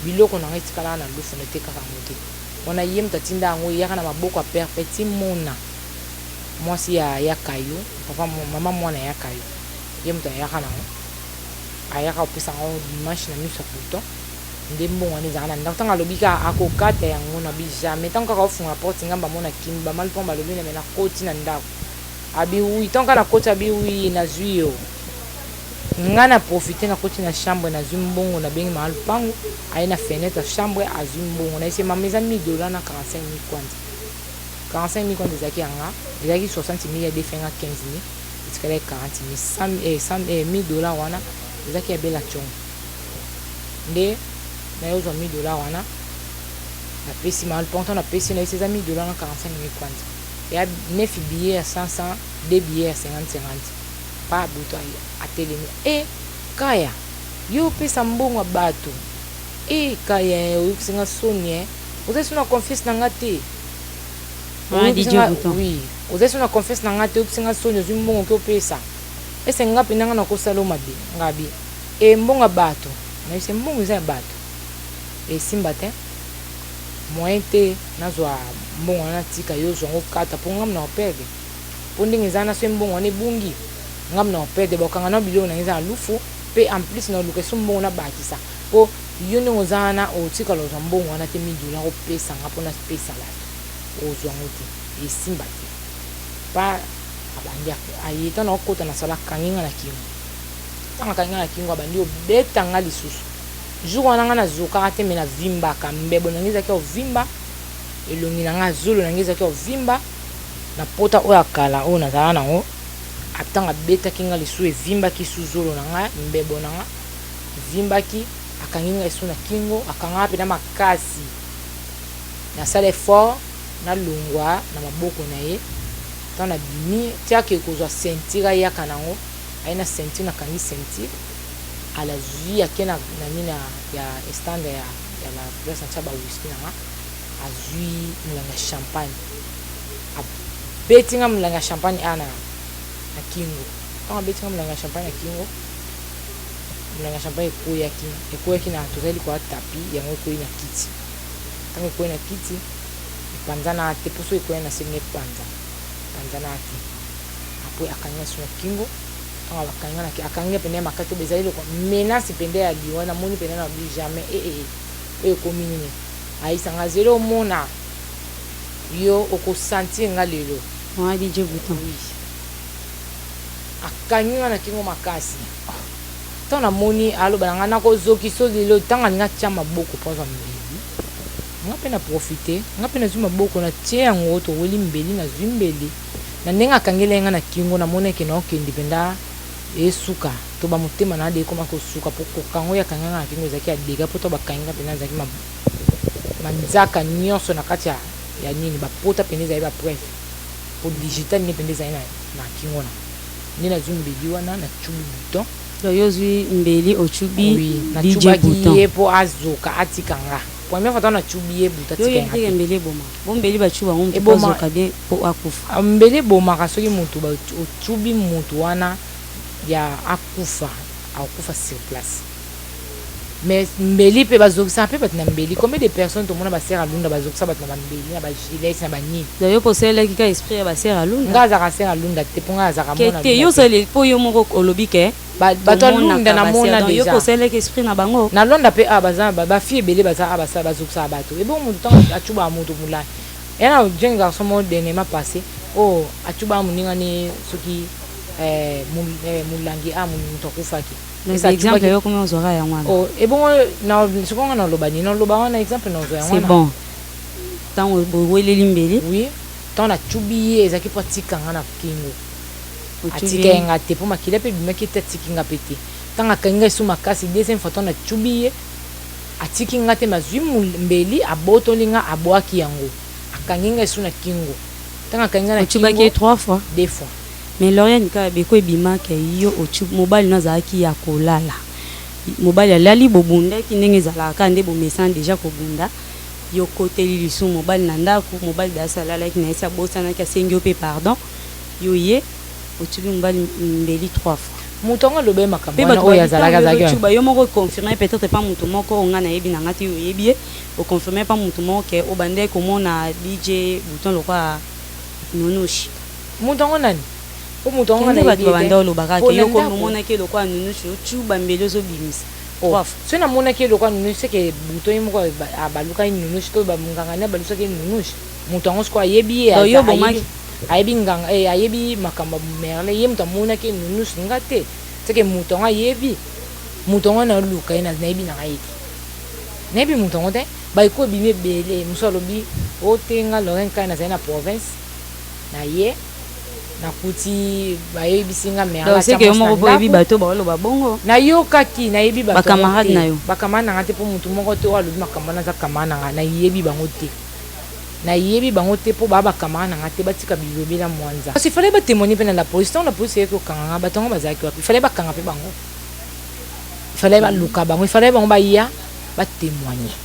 Biloko na ngai etikalaka na lufu, natekaka yango te. Wana ye moto atinda yango, eyaka na maboko ya Perpeti Mona, mwasi ya Kayo, papa mama mwana ya Kayo. Ye moto ayaka nango, ayaka kopesa yango dimanche na miso ya Bouton. Nde mbongo wana ezalaka na ndako. Ntango alobi kaka akokata yango, na bi jamais. Ntango kaka ofungola porte, ngambo amona kimi bamali mpo balobi na me nakoti na ndako, abi oui. Ntango kaka nakoti, abi oui, nazwi yo. Nga na profite, nakoti na chambre, nazwi mbongo, nabengi mama lupango, aye na fenêtre chambre, azwi mbongo. Nayesi mama eza 1000 dollar na 45 000 kwanza. 45 000 kwanza ezalaki yanga, ezalaki 60 000 ya defenga, 15 000 etikalaki, 40 000, 1000 dollar wana ezalaki ya Bela Tshongo. Nde nayozwa 1000 dollar wana, napesi mama lupango. Ntango napesi, nayesi eza 1000 dollar na 45 000 kwanza, ya 9 billet ya 100 100, 2 billets ya 50 50. Pa butu atelemi: e Kaya, yo opesa mbongo ya bato, e Kaya, oyokisinga soni, e ozali so na confiance na nga te. Oui, ozali so na confiance na nga te, oyokisinga soni, ozwi mbongo ke opesa ese nga mpenza, nga nakosala o mabe. Nga bi e mbongo ya bato, nayebisi mbongo eza ya bato, esimba te, moyen te. Nazwa mbongo wana, natika yo ozwa yango, kata, mpo ngambo na koperdre, mpo ndenge eza na so mbongo wana ebungi, ngambo na koperdre, bakokanga na biloko na ngai eza na lufu. Mpe en plus naluka eso mbongo nabakisa, mpo yo ndenge oza wana otikala ozwa mbongo wana te. 1000 dollar opesa nga mpo napesa bato, ozwa yango te, esimba te. Papa abandi, aye. Ntango nakokota na sala, akangi nga na kingo. Ntango akangi nga na kingo, abandi obeta nga lisusu. Jour wana nga nazokaka te, me navimbaka. Mbebo na ngai ezalaki ovimba, elongi na nga, zolo na ngai ezalaki ovimba na pota oyo ya kala oyo nazala nango. Ntango abetaki nga lisusu, evimbaki su zolo na nga, mbebo na nga evimbaki. Akangi nga esu na kingo, akangaka mpena makasi. Nasala effort, nalongwa na maboko na ye. Ntango nabimi, tiake kozwa ceinture, ayaka nango, aye na ceinture, nakangi ceinture, alazwi, ake na nini ya stand ya ba place natia ba whisky na nga. Azwi molangi ya champagne, abeti nga molangi ya champagne a na kingo. Ntango abeti nga molangi ya champagne na kingo, molangi ya champagne ekweyaki na, tozali likolo ya tapis yango, ekweyi na kiti. Ntango ekweyi na kiti, epanzana te, mposo ekweya na se, ndenge epanzana te. Apres akangi nga so na kingo. Ntango akangi nga, akangi nga pene ya makasi, oyo ezali loko menace pende ya liwa. Namoni pene na bi jamais ee oyo ekomi nini. Ayisanga zelo, omona yo okosentir nga lelo. Mwa DJ Bouton. Oui, akangi nga na kingo makasi. Ntango namoni aloba na ngai nakozokiso lelo, ntango alingi atya maboko mpo azwa mbeli, nga mpe na profite, nga mpe nazwi maboko, natie yango, toweli mbeli, nazwi mbeli na ndenge akangeli ye nga na kingo. Namoni eke naokende mpenza esuka to bamotema na ade ekoma kosuka, mpo kokango oyo akangi nga na kingo ezalaki ya dega, mpo to bakangi nga mpenza, ezalaki manzaka nyonso na kati ya nini, bapota mpenza ezali bapreuve, mpo digital nde mpenza ezali na kingo na nde. Nazwi mbeli wana, nacubi Bouton. Donc yo ozwi mbeli, ocubi Oui. DJ Nacubaki Bouton. ye mpo azoka, atika nga. Première fois ntango nacubi ye, Bouton Yo atika oyebi nga teke te. mbeli eboma bo mbeli bacuba yango motu mpo Eboma. azoka bien, mpo akufa. Ah, mbeli ebomaka. Soki motu ocubi motu wana ya akufa, akufa sur place. Mais mbeli mpe bazokisaka mpe bato na mbeli. Combien de personnes tomona basere alunda bazokisa bato na bambeli, na bagilete, na banini? Donc yo mpo osalelaki ka esprit ya basere alunda? Nga azalaka sere alunda te, mpo nga azalaka Ke mwana te, alunda yo te. osali mpo yo moko olobi ke Bato alunda namona donc yo mpo déjà. Osalelaki esprit na bango. Na Londres mpe awa baza bafille ebele, baza awa, basala, bazokisaka bato. Ebongo motu ntango acubaka moto molai ya na jeune garçon moko dernièrement passé oyo acubaka moninga ne soki molangi a moto akufaki. Donc Esa exemple acubaki yo komi ozwaka yango wana? Oh, ebongo sikoyo nga naloba nini? Naloba wana exemple nazwa yango C'est wana. bon, ntango boweleli mbeli. Oui, ntango nacubi ye, ezalaki mpo atika nga na kingo. Ocubi Atika ye ye. nga te, mpo makila mpe ebimaki te, atiki nga mpe te. Ntango akangi ngai su makasi deuxième fois, ntango nacubi ye, atiki nga te, me azwi mbeli, abotoli nga, abwaki yango, akangi ngai su na kingo. Ntango akangi nga na Ocubaki ye kingo trois fois? Deux fois. Mais Lauriane, kaka beko ebimaka yo mobali no azalaki ya kolala, mobali alali, bobundaki ndenge ezalaka kaka nde bomesana déjà kobunda. Yo koteli lisusu mobali na ndako, mobali dasi alalaki na ye, si abosanaki, asengi yo mpe pardon. Yo ye otubi mobali mbeli trois fois. Moto yango aloba ye makambo Mpe wana bato oyo babi azalaki ntango yo azalaki ozocuba, yo moko oconfirme peut-être pa moto moko oyo nga nayebi na nga te, yo oyebi ye, oconfirme pa moto moko ke obandaki komona DJ Bouton lokola nunushi. Moto yango nani? Po moto yango nga Kende nayebi bato ye te. babanda olobaka Mpo ke na yo komi ndako omonaki ye lokola nunushi, ocuba mbeli, ozobimisa Oh, trois fois. Soki namonaki ye lokola nunushi, seke Bouton ye moko abalukaki nunushi to banganga nde abalusaki ye nunushi. Moto yango sikoyo ayebi ye. Donc yo aza bomaki ayebi nganga, ayebi makambo ya Merlin. Ye moto amonaki ye nunushi, nga te. Seke moto yango ayebi. Moto yango naluka ye, nayebi nanga ye te, nayebi moto yango te. Baiko ebimi ebele. Mosu alobi o te, nga Laurent Kai nazali na province na ye, nakuti bayebisi nga Merlin Donc atia seke yo mwasi na moko mpo oyebi ndako. bato baoloba bongo? Nayokaki, nayebi bato yango Bacamarade te. na yo? Bacamarade na nga te, mpo motu moko te oyo alobi makambo wana aza camarade na nga. Nayebi bango te, nayebi bango te, mpo baa bacamarade na nga te. Batika bilobela mwanza, parce fallait batémoigner mpe na la police. Ntango la police eyaki kokanga nga, bato yango bazalaki wapi? Fallait bakanga mpe bango, fallait baluka bango, fallait bango baya batémoigner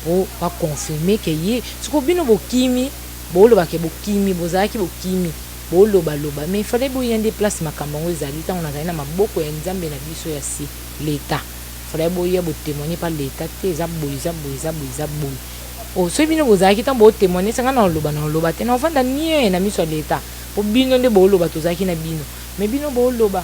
po baconfirme ke ye. Sikoyo bino bokimi, bolobake bokimi, bozalaki bokimi, bolobaloba, mais fallait boya nde place makambo yango ezali. Ntango nazali na maboko ya Nzambe na biso ya se, l'État, fallait boya botémoigne pa l'État te, eza boye, eza boye, eza boye, eza boye. O soki bino bozalaki ntango botémoigne, esanga na oloba, na oloba te, na ovanda nie na miso ya l'État, mpo bino nde booloba tozalaki na bino. Mais bino booloba.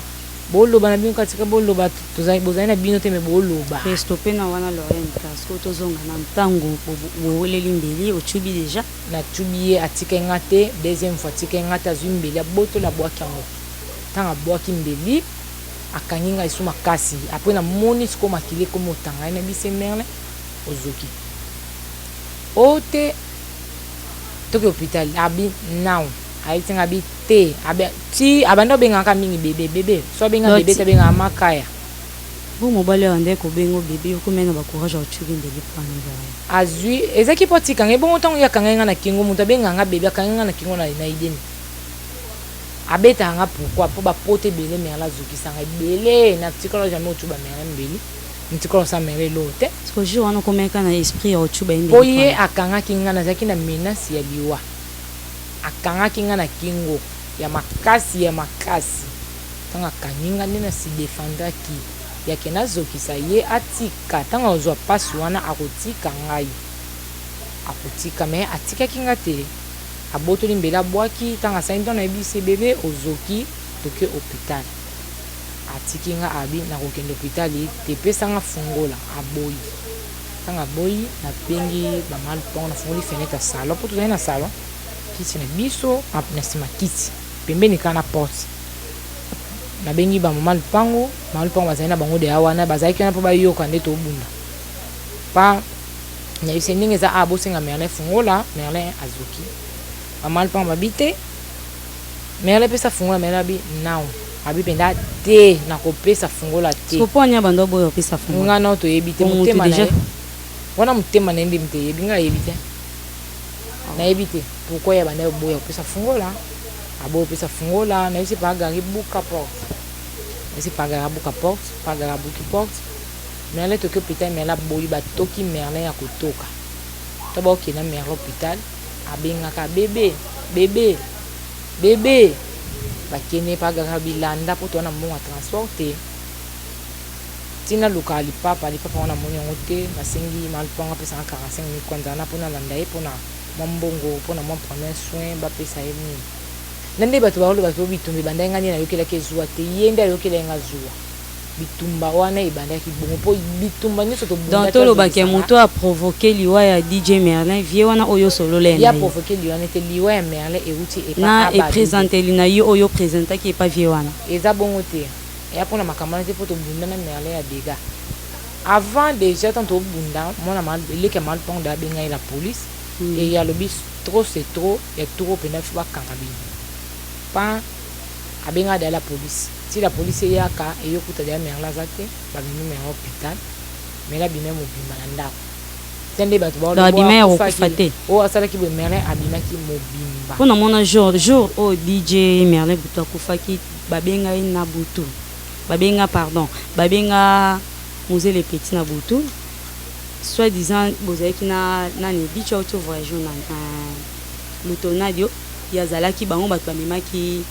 Boloba na bino katika boloba, bozali na bino te, me boloba. Mpe stope na wana, Lorraine, parce que tozonga na ntango boweleli mbeli, otubi déjà. Natubi ye, atikaki nga te. Deuxième fois atikaki nga te, azwi mbeli, abotola, abwaki yango. Ntango abwaki mbeli, akangi ngai esu makasi. Après namoni sikoyo makili ekomi otanga ye. Nayebisi ye: "Merlin, ozoki o te, toki hôpital." Abi nao ayebisi nga, abi te, abi ti abandi obengaka mingi bébé, bébé. So abenga bébé te, abengaka makaya. Bo mobali oyo nde kobenga bébé, okomai na bacourage ya otubi mbeli mpona Lorraine? Azwi, ezalaki mpo atikanga ebongo. Ntango ye akangai nga na kingo, moto abengaka nga bébé, akangai nga na kingo na ideni, abetaka nga. Pourquoi? Mpo bapota ebele Merlin azokisanga ebele. Natikala jamais otuba Merlin mbeli, natikala osala Merlin eloko te. Parce que jour wana okomeka na esprit ya otuba ye mpo mbeli? Ye akangaki nga, nazalaki na menace ya liwa. Akangaki nga na kingo ya makasi, ya makasi. Ntango akangi nga nde nasi défendraki yake nazokisa ye, atika. Ntango azwa mpasi wana, akotika ngai, akotika. Me atikaki nga te, abotoli mbeli, abwaki. Ntango asali, ntango nayebisi: "Bébé, ozoki, toke hôpital." Atiki nga, abi nakokende hôpital te, pesanga fungola. Aboyi. Ntango aboyi, nabengi bama lupango, nafungoli fenêtre ya salon, mpo tozali na salon, kiti na biso na nsima, kiti pembeni kaka na porte. Nabengi bamama lupango. Mama lupango bazali na bango deya wana, bazalaki wana mpo bayoka nde tobunda. Pa nayebisi ndenge eza a bosenga Merlin fungola, Merlin azoki. Mama lupango babi te, Merlin pesa fungola. Merlin abi nao, abi mpenza te, nakopesa fungola te. Mpo ania bando boyo opesa fungola? Nga nao toyebi te. Po mutu motema na déjà ye wana, motema na ye nde moto eyebi. Nga ayebi te, nayebi te pourquoi ya banda boya kopesa fungola. Aboya kopesa fungola. Nayebisi pagari buka porte, nayebisi pagari abuka porte. Pagari abuki porte. Merlin, toki hôpital. Merlin aboyi, batoki Merlin ya kotoka. To baokenda Merlin hôpital, abengaka bébé, bébé, bébé. Bakende, pagari bilanda mpo towana mbongo ya transport te. Ntina lukaka lipapa, lipapa wana namoni yango te. Nasengi malupango apesanga 45 mille kwanza wana mpona landa ye, mpona mwa mbongo, mpona mwa premier soin bapesa ye nini. Na nde bato baoloba to bitumba ebandaki, nga nde nayokelaki ezuwa te, ye nde ayokelaki nga zuwa. Bitumba wana ebandaki bongo, mpo bitumba nyonso Donc tolobaki moto aprovoke liwa ya DJ Merlin, vie wana oyo osolola ye aprovoke liwa nete liwa ya Merlin euti epa na eprésenteli na ye oyo oprésentaki epa vie wana. Eza bongo te, eya mpona makambo wana te, mpo tobunda na Merlin ya dégâts avant déjà. Tant tobunda, mwana eleki ya malupango da abengai la police. E alobi trop c'est trop, ya trop mpenza, fo bakanga bino. Pa abengaka deya la police. Ti la police eyaka, eyokuta deya Merlin aza te. Bamemi Merlin hôpital. Merlin abima mobimba na ndako te, nde bato abima ya kokufa te. Oyo asalaki boye, Merlin abimaki mobimba. Mpo namona jour oyo DJ Merlin butu akufaki, babenga ye na butu, babenga, pardon, babenga Mozele Petit na butu, soit disant bozalaki na nani, bicho auti voyage na Lutonadio, ye azalaki. Bango bato bamemaki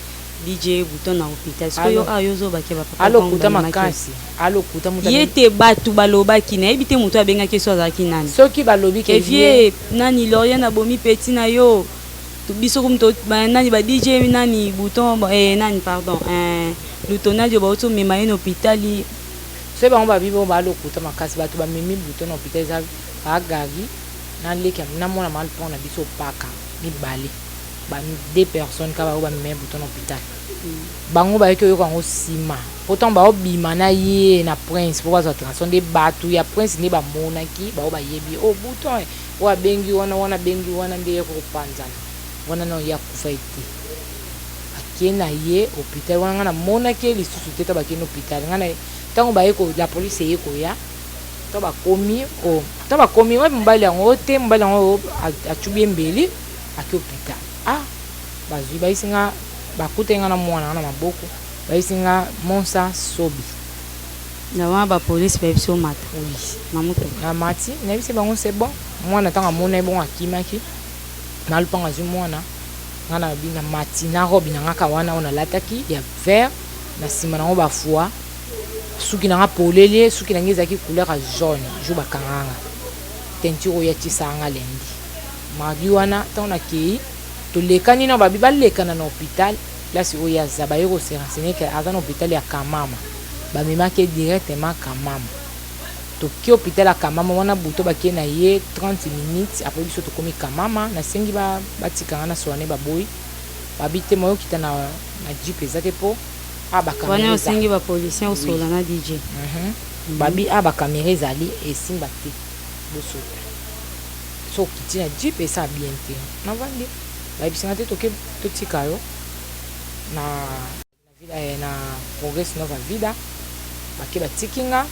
DJ Bouton na hôpital. Sikoyo awa yo ozobaki bapapa alokuta makasi, alokuta. Ye te, bato balobaki, nayebi te moto abengaki so azalaki nani. Soki balobi ke vie nani, Lorien abomi petit na yo, biso komi nani, ba DJ nani, Bouton, nani, pardon, Lutonadio, bauti omema ye na hôpital. Soki bango babi bongo, balokuta makasi. Bato bamemi Bouton na hôpital eza bagari na leki na mwana malupango na biso, paka mibale, ba deux personnes kaka oyo bamema ye Bouton na hôpital. Bango bayaki oyoka yango nsima, pourtant baobima na ye na Prince mpo bazwa transport. Nde bato ya Prince nde bamonaki bao, bayebi o Bouton oyo abengi wana, wana abengi wana, nde ye kopanzana wana. Na ye akufa ye te, bakei na ye hôpital wana. Ngai namonaki ye lisusu te. To bakei na hôpital, ngai ntango baye, la police eye koya, to bakomi o to bakomi wapi, mobali yango te, mobali yango acubi ye mbeli, ake hôpital. Ah, bazwi, bayisi nga, bakutaki nga na mwana nga na maboko, bayisi nga Monsa Sobi. Na wana bapolisi bayebisi omata? Oui. Na motuka? Na mati, nayebisi bango c'est bon. Mwana ntango amona ye bongo, akimaki na lupango, azwi mwana. Nga na bi na mati na robe na nga ka wana oyo nalataki ya vert, na nsima nango bafua suki na nga polele. Suki na nga ezalaki couleur ya jaune. Jour bakanga nga, teinture oyo atisaka nga lundi, mardi wana, ntango nakei, tolekani na babi, balekana na hôpital. Place oyo aza, baye ko se renseigner que aza na hopital ya Kamama. Bamemaki ye directement Kamama. Toke hopital ya Kamama wana butu bake na ye 30 minutes après biso tokomi Kamama. Nasengi batika nga nasola ne baboyi. Babi te moyen okita na jeep eza te po awa ba Wana camera eza. osengi ba policiers Oui. osolola na DJ. Babi awa ba camera ezali esimba te bosolola. Soki okiti na jeep esala bien te. Navandi bayebisi nga te toke totika yo na Progress Nova Vida. Bake batiki nga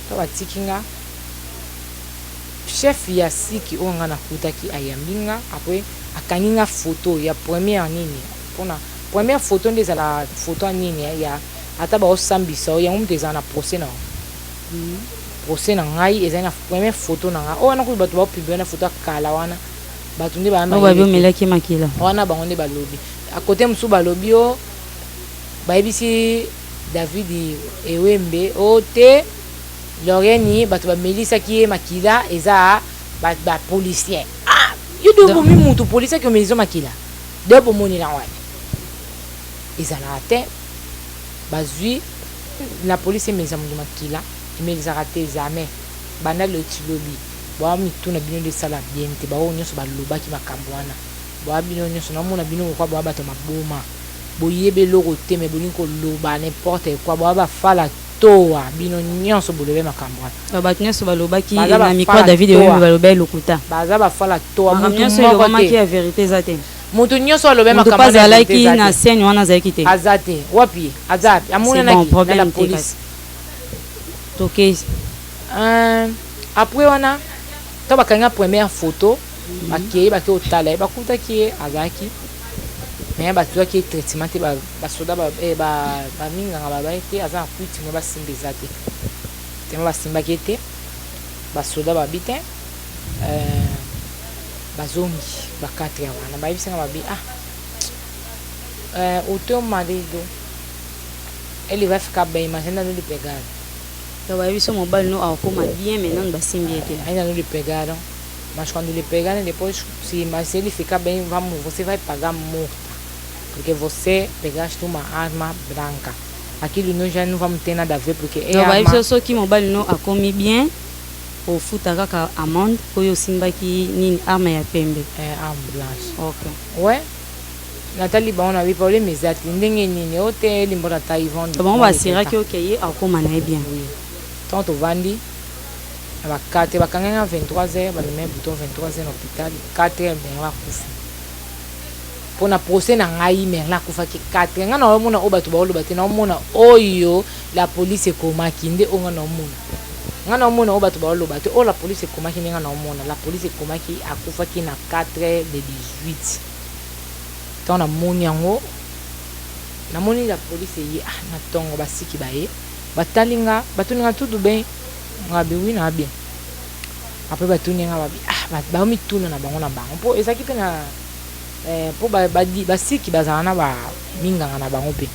to batiki nga chef ya siki oyo nga nakutaki ayambi nga. Après akangi nga photo ya première nini, mpona première photo nde ezala photo ya nini ya ata baosambisa oyo yango moto ezala na procès na procès na ngai, ezali na première photo na ngai oyo wana. Kutu bato baopublier na photo ya kala wana, bato nde Oyo babi omelaki makila. Wana bango nde balobi akote mosusu, balobi o bayebisi David Ewembe o te Lorieni bato bamelisaki ye makila eza bapolicier. Ah, yo de obomi mutu, policier aki omelisa makila de bomonela wapi? Ezalaka te. Bazwi la police emelisa moto makila, emelisaka te jamais. Banda loti lobi boa mituna bino nde esala bien te. Baoyo nyonso balobaki makambo wana, boa bino nyonso naomona bino kokwa boa bato maboma, boyebi eloko te me bolingi koloba n'importe quoi. Boa bafala toa bino nyonso bolobi makambo wana. Bato nyonso balobaki na micro David Oyo baloba lokuta. Baza bafala toa. Makambo nyonso elobamaki ya vérité eza te. Moto nyonso alobi moto mpe azalaki na scène wana azalaki te. Aza te wapi? Aza wapi? Amonanaki na la police. Toke. Après wana to bakanga première photo, bakei bake otala ye, bakutaki ye azalaki mais bazwaki ye traitement te. Basoda baminganga babai te aza na kwiti me basimba eza te tema basimbaki ye te. Basoda babi te, bazongi ba 4 heures wana bayebisanga babi: "Ah, o teu marido, ele vai ficar bem, mas ainda não lhe pegaram." Donc bayebi so mobali no akokoma bien mais nanu basimbi ye te. Ainda não lhe pegaram, mas quando lhe pegarem depois, se, mas se ele ficar bem, vamos, você vai pagar multa porque você pegaste uma arma branca. Aquilo nós já não vamos ter nada a ver porque é Donc bayebi so soki mobali no akomi bien, ofuta kaka amende oyo osimbaki nini, arme ya pembe. Eh, arme blanche. Ok. Ouais, natali bango na bi problème eza te, ndenge nini o te elimbola ta Yvon. Bango basiraki oke ye akóma na ye bien. Oui, ntango tovandi na ba 4, bakangaki nga 23 heures, bamema bouton 23 heures na hôpital, 4 heures Merlin akufi. Mpona procès na ngai, Merlin akufaki 4 heures. Ngai naomona oyo bato baoloba te, naomona oyo la police ekomaki nde oyo ngai naomona. Ngai naomona oyo bato baoloba te, oyo la police ekomaki nde ngai naomona. La police ekomaki akufaki na 4 heures de 18. Ntango namoni yango, namoni la police eye. Ah, na ntongo basiki baye batali nga, batuni nga: "Tudo bem?" Nga bi: "Oui, na bien." Après batuni nga babi: "Ah," baomituna na bango na bango mpo ezalaki mpe na mpo basiki bazala na baminganga na bango mpe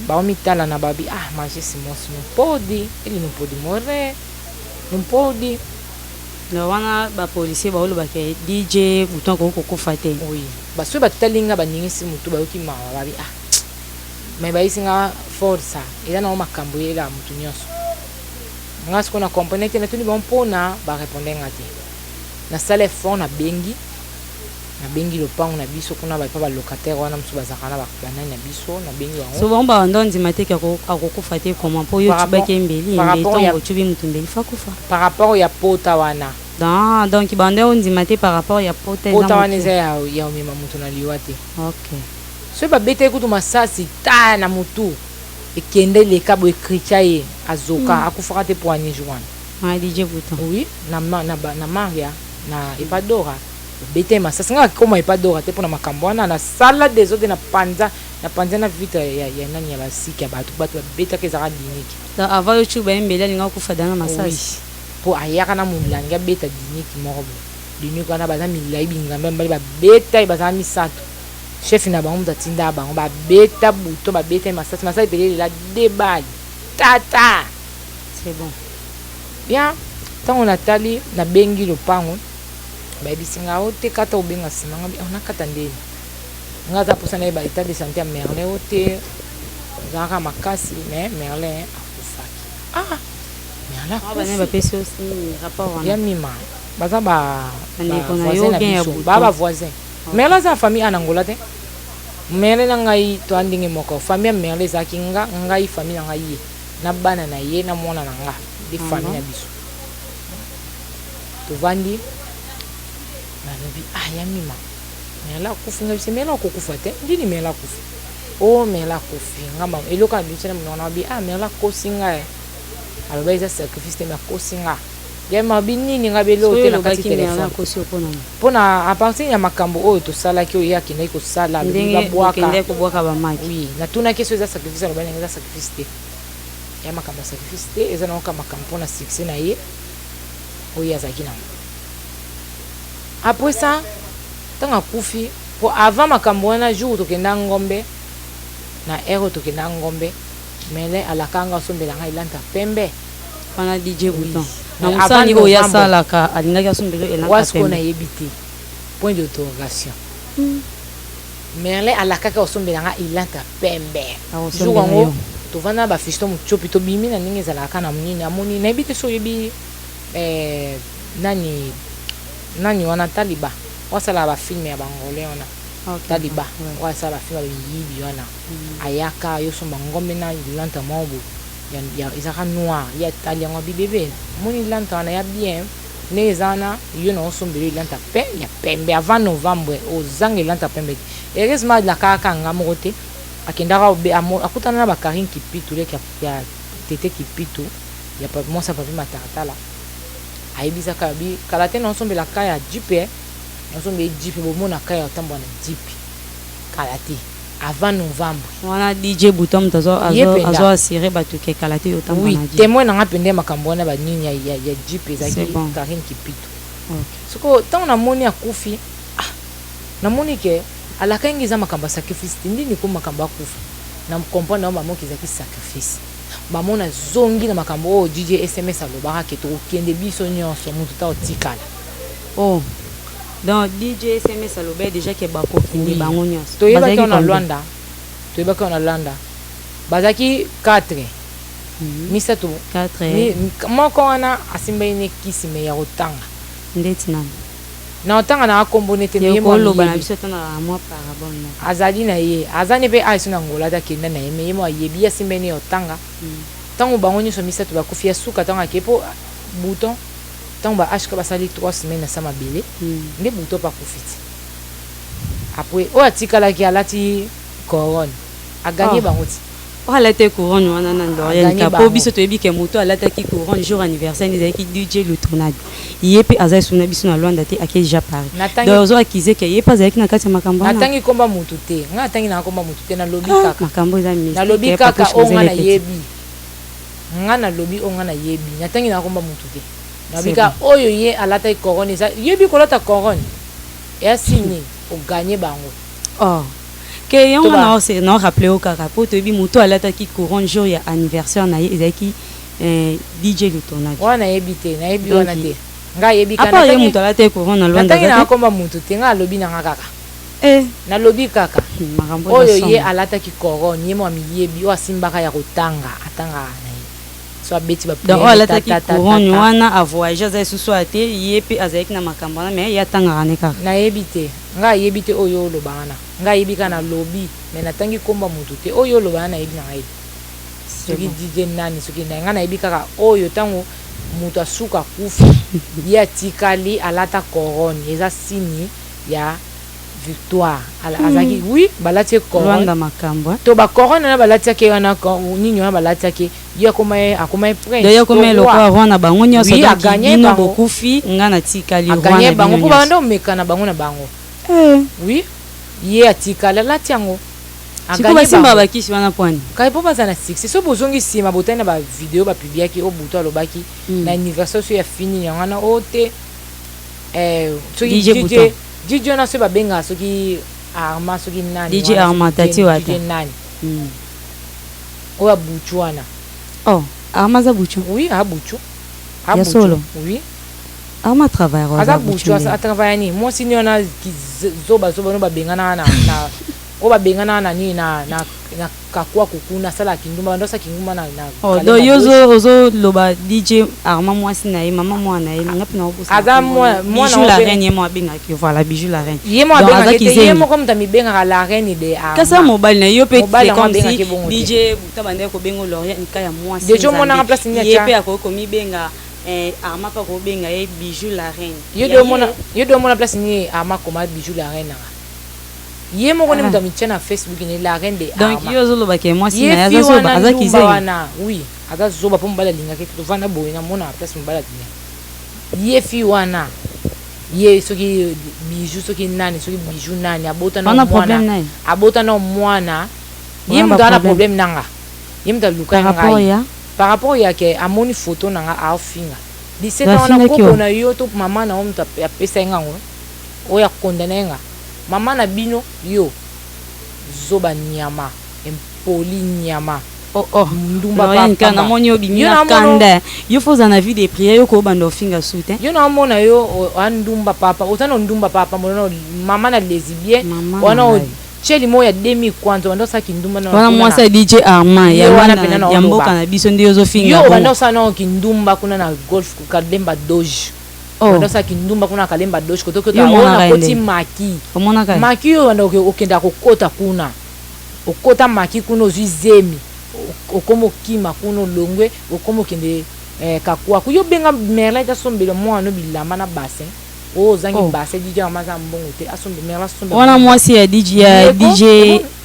baomitala na babi: "Ah, mas esse moço não pode, ele não pode morrer, não pode." Na wana bapolicier baolobaka DJ Bouton akoki kokufa te. Oui, basoki batali nga, baningisi motu, bayoki mawa, babi: "Ah," mais bayisi nga force eza nango makambo eyelaka motu nyonso. Nga sikoyo na comprendre te, natuni bango mpona barépondre nga te. Nasala effort, nabengi lopango na biso kuna baepa balocataire wana mosusu bazalaka na banani na biso, nabengi bango. So bango babanda ondima te ke akokufa te, comment? Mpo yo otubaki ye mbeli, mbeli, ntongo otubi motu mbeli fa kufa. Par rapport ya pota wana. Donc banda ondima te par rapport ya pota. Pota wana eza ya omema moto na liwa te. Soki babetaki kutu masasi ta na motu ekende eleka boye, ekritia ye azoka, akufaka te po ani jour wana. DJ Bouton. Oui, na Maria na Epadora babeta ye masasi. Nga akoma Epadora te mpona makambo wana. Nasala désordre na panza na panza na vitre ya nani ya basiki ya bato. Bato babetaka ezalaka diniki. Avant yo cuba ye mbeli, alinga kufa dana masasi. Mpo ayaka na molangi abeta diniki moko boye. Diniki wana baza milai, bingambe mibali babeta ye, bazala misato, chef na bango moto atinda bango babeta buto, babeta ye masasi, masasi pele elela debali tata. C'est bon. Bien, ntango natali, nabengi lopango, bayebisi nga o te kata obenga nsima. Nga nakata ndeni. Nga aza mposa nayeba état de santé ya Merlin o te, ezalaka makasi, mais Merlin akufaki. Ah, Merlin akufi. Bapesi yo nini, rapport wana? Ya mima baza ba Bandeko na voisin yo na bien ya biso. Buto. Baa ba voisin. Merlin aza na famille a na Angola te. Merlin na ngai toa ndenge moko. Famille ya Merlin ezalaki nga, ngai famille na ngai, ye na bana na ye na mwana na nga nde famille na biso. Tovandi, nalobi: "Ah, ya mima, Merlin akufi." Ngai bise: "Merlin akokufa te, ndini Merlin akufi?" "O, Merlin akufi." Nga eloko na biso na monoko na bi: "Ah, Merlin akosi ngai, aloba eza sacrifice te, mais akosi nga." Ya ma bi: "Nini?" Nga beloko te na kati telefone. Akosi yo mpona? Mpona à partir ya makambo oyo tosalaki, oyo ye akendaki kosala, alobi Ndenge babwaka bokendaki kobwaka bamaki. Oui, natunaki so eza sacrifice. Aloba ndenge eza sacrifice te, ya makambo ya sacrifice te, eza nango ka makambo mpona succès na ye oyo azalaki nango. Après ça, ntango akufi, po avant makambo wana, jour tokenda ngombe na aire oyo tokenda ngombe, Merlin alaka nga asombela ngai elanta pembe. Wana DJ Bouton na Mais mosani avant oyo novembre. Asalaka, alingaki asombela elanta Wasiko pembe. Nayebi te, point d'interrogation. Merlin alakaki asombela nga elanta pembe. Akosombela Jour yango yo. Tovanda na bafiston motiopi, tobimi na ndenge ezalaka na monini, amoni, nayebi te so oyebi nani nani wana, Taliba oyo asalaka bafilm ya bangolais wana. Taliba oyo asala bafilm ya miyibi wana, ayaka yosomba ngombe na lanta moko boye ezalaka noir. Ye atali yango, abi: "Bebe, omoni lanta wana ya bien ndenge eza wana, yo na osombela elanta pe ya pembe avant novembre, ozanga elanta pembe te." Heureusement alakaka kaka nga moko te, akendaka akutana na bakarine Kipitu, leki ya Tete Kipitu, ya mwasi ya Papi Mataratala. Ayebisaka abi kala te naosombela ka ya jeep, naosombela jeep, bomona ka ya otambola na jeep kala te avant novembre. Wana DJ Bouton moto Ye mpenza. azo assurer bato ke kala te otambola Oui. na jeep. Témoin nanga mpenza ya makambo wana banini ya jeep C'est ezalaki bon. Karine Kipitu. Sikoyo ntango namoni akufi, ah, namoni ke alaka ngi eza makambo ya sacrifice te, ndini ko makambo akufa na comprendre yango, bamoki ezalaki sacrifice. Bamona zongi na makambo oyo DJ SMS alobaka ke tokokende biso nyonso, motu ta otikala. Oh, donc DJ SMS alobaki déjà ke bakokende Oui. bango nyonso. Toyebaki Bazalaki wana combien? Lwanda, toyebaki wana Lwanda bazalaki 4. Misato. 4. Moko wana asimbaki ne kisi me ya kotanga. Ndeti nani? Na kotanga na akombo nete me ye mo Koloba na ayebi. biso ata na mwa parabole moko. Azali na ye, aza ne mpe aesi na Ngola te, akenda na ye, me ye mo ayebi ye asimbaki ne ya kotanga. Ntango bango nyonso misato bakufi, ya suka ntango akei mpo Bouton, ntango ba HK basali 3 semaines na sa mabele, nde Bouton mpe akufi ti. Après oyo atikalaki alati couronne, aganye Oh. bango ti. Oyo alati couronne wana na Dorian Aganye ka po bango. biso toyebi ke moto alataki couronne jour anniversaire ezalaki DJ Le Tornade. Ye mpe aza esu na biso na Lwanda te, ake déjà Paris. Donc ozo accuser ke ye mpe azalaki na kati ya makambo wana? Natangi komba mutu te, ngai natangi nanga komba mutu te, nalobi Ah, kaka. Makambo eza mystique, Nalobi eh, kaka Papouche oyo nga Mozele Petit. nayebi, nga nalobi oyo nga nayebi, natangi nanga komba mutu te, nalobi C'est kaka oyo ye alataki couronne. Eza yebi kolata couronne eya signe nini? Oganye bango. Oh, ke yango na rappeler yo kaka mpo toyebi moto alataki couronne jour ya anniversaire na ye ezalaki DJ Le Tornade. Wana nayebi te, nayebi wana te, ngai ayebi. À part ye, moto alataki couronne na Lwanda Natangi aza nanga te? komba mutu te, ngai alobi nanga kaka. Nalobi kaka Makambo oyo eza ye somo. alataki couronne, ye mo amiyebi, oyo asimbaka ya kotanga, atangaka na ye so abeti. Donc oyo alataki couronne wana avoyage, aza lisusu aya te, ye mpe azalaki na makambo wana, mais ye atangaka ne kaka. Nayebi te, ngai ayebi te oyo oloba wana, ngai ayebi kaka nalobi, mais natangi komba motu te. Oyo oloba wana nayebi na ngai te, soki DJ nani, soki nani, ngai nayebi kaka oyo ntango moto asuka akufi, ye atikali alata couronne, eza signe ya victoire. Azalaki, oui, balati ye couronne. Lwanda makambo, eh. To bacorone wana balatiaki wana nini wana balatiaki ye, akoma ye prince. Donc ye akoma to lokola roi na bango nyonso. Oui, Donc aganye bino bango. bokufi, nga natikali roi Aganye na bango bino mpo nyonso. babanda omeka na bango na bango. Oui, ye atikali alati yango. Sikoyo Aganye basimbaka bango. Bakisi wana pwani? Kasi mpo baza na succès, so bozongi nsima, botali na bavideo bapubliaki oyo butu alobaki na anniversaire so ya fini yango wana oyo te, soki DJ DJ Bouton. DJ wana soki babengaka soki Arma, soki nani DJ wana, Arma, soki Tati Wata. DJ nani oyo abutu wana. Oh, Arma aza butu? Oui, abutu. Ya solo? Oui. Arma travailleur. Aza butu, atravailla nini, mwasi nini wana zoba zoba no babenganaka na Oyo babenganaka na nini na Kakwaku kuna, asalaka kindumba, banda osala kindumba na Oh, donc yo ozoloba DJ Armand, mwasi na ye, mama mwana na ye, nga mpe nakobosa. Aza mwana Bijou la reine, ye mo abengaki, voilà, Bijou la reine. Ye mo abengaki te, ye moko moto amibengaka la reine de Armand. Kasi mobali na yo mpe, c'est comme si DJ Buta bandaki kobenga Lauriane Kaya mwasi. Deja omonaka place nini? Ye mpe akoki komibenga, Armand mpe akobenga ye Bijou la reine. Yo de omona place nini Armand koma Bijou la reine nanga? Ye moko nde moto amitia na Facebook ne la reine de. Donc yo ozolobaka mwasi na ye aza kizengi? Wana oui, aza zoba, mpo mobali alingaki te. Tovanda boye, namona place mobali alingaki ye. Fi wana ye soki Bijou, soki nani, soki Bijou nani, abota na mwana, abota na mwana. Ye moto aza na problème nanga, ye moto aluka ngai par rapport ya ke amoni photo nanga aofinga 17 ans wana. Koko na yo to mama na yo moto apesa ye ngango oyo akondana ye nga mama na bino. Yo zoba, nyama, impoli, nyama. Oh, ndumba, namoni obimi na kanda. Yo faut ozala na vie de prière, yo kobanda ofinga su te. Yo naomona yo andumba papa, oza na ndumba papa, mona mama na lesbien wana, tieli moko ya demi kwanza banda osalaki ndumba. Wana mwasi ya DJ Armand ya mboka na biso nde ozofinga? Yo banda osala nao kindumba kuna na Golf Kalemba Doge. Banda osala kindumba kuna na Kalemba Doge, kotoki nakoti maki maki oyo banda okenda kokota kuna, okota maki kuna, ozwi zemi, okoma okima kuna, olongwe, okoma okende Kakwaku. Yo benga Merlin ete asombela mwana no bilamba na bassin oyo ozangi. Bassin, DJ Armand aza mbongo te, asombe Merlin asombe. Wana mwasi ya DJ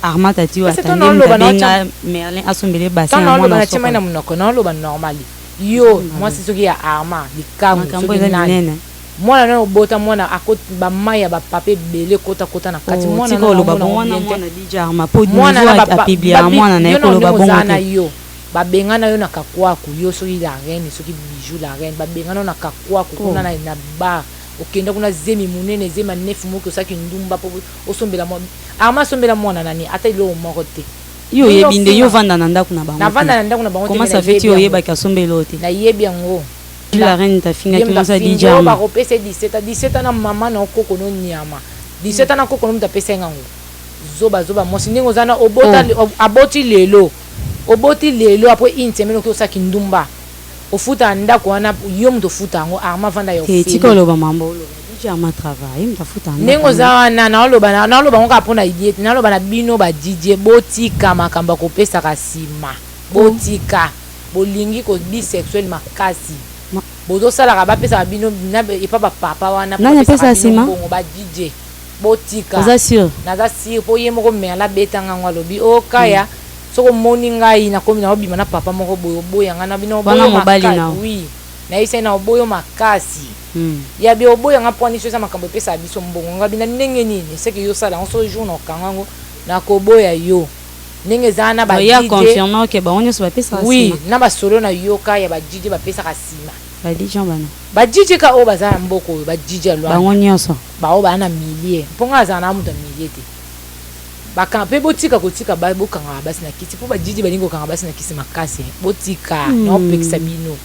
Armand Tati abenga Merlin asombele bassin. Naloba na tiamai na monoko, naoloba normali. Yo mwasi soki ya Armand likambo, soki nani, mwana nayo obota, mwana bamai ya bapapa ebele ekotakota na kati. Mwana oloba bongo wana mwana DJ Armand, po apublier mwana na ye, koloba bongo te. Yo babengana yo na Kakwaku, yo soki la reine, soki Bijou la reine, babengana yo na Kakwaku kuna na bar. Okenda kuna, zemi monene, zemi ya neuf moki, osalaki ndumba mpo osombela Armand, asombela mwana nani ata eloko moko te. Yo oyebi nde yo ovanda na ndako na bango? Navanda na ndako na bango. Comment ça fait ti oyebaki asombeli oyo te? Nayebi yango. La reine tafingaki mwasi ya DJ Armand. Bakopesa 17 17 na mama na okoko no nyama, 17 na koko no moto apesa ye ngango. Zoba, zoba mwasi, ndenge oza na obota, aboti lelo, oboti lelo, après une semaine oki osalaki ndumba, ofuta ndako wana, yo moto ofuta yango. Armand vanda ya. Tika oloba mambo oloba, DJ Armand travaille, moto afuta. Ndenge oza wana, naoloba, naoloba ngo kaka mpona ye te, naloba na bino ba DJ, botika makambo ya kopesaka nsima, botika. Bolingi ko bisexuel makasi, bozosalaka, bapesaka bino epa bapapa wana. Nani apesaka nsima? Bongo ba DJ, botika. Oza sûr? Naza sûr, mpo ye moko Merlin abetanga yango, alobi o kaya soki omoni ngai nakomi naobima na papa moko boye, oboya ngai na bino. Wana mobali na? Oui, nayebisa ye na oboyo makasi ya bi oboyanga mpo wani so eza makambo epesaka biso mbongo. Ngai bina ndenge nini seke yo osala yango, so jour na okanga yango, nakoboya yo ndenge eza na ba ya confirme ke bango nyonso bapesaka. Oui, na basolo nayoka ya ba DJ bapesaka nsima. Ba DJ bana? Ba DJ ka oyo baza na mboka oyo, ba DJ ya Lwanda. Bango nyonso? Bao baa na milie, mpo ngai azala na moto ya milie te. Bakanga mpe botika kotika, bokangaka basi na kisi, mpo ba DJ balingi kokanga basi na kisi makasi. Botika, naopekisa bino,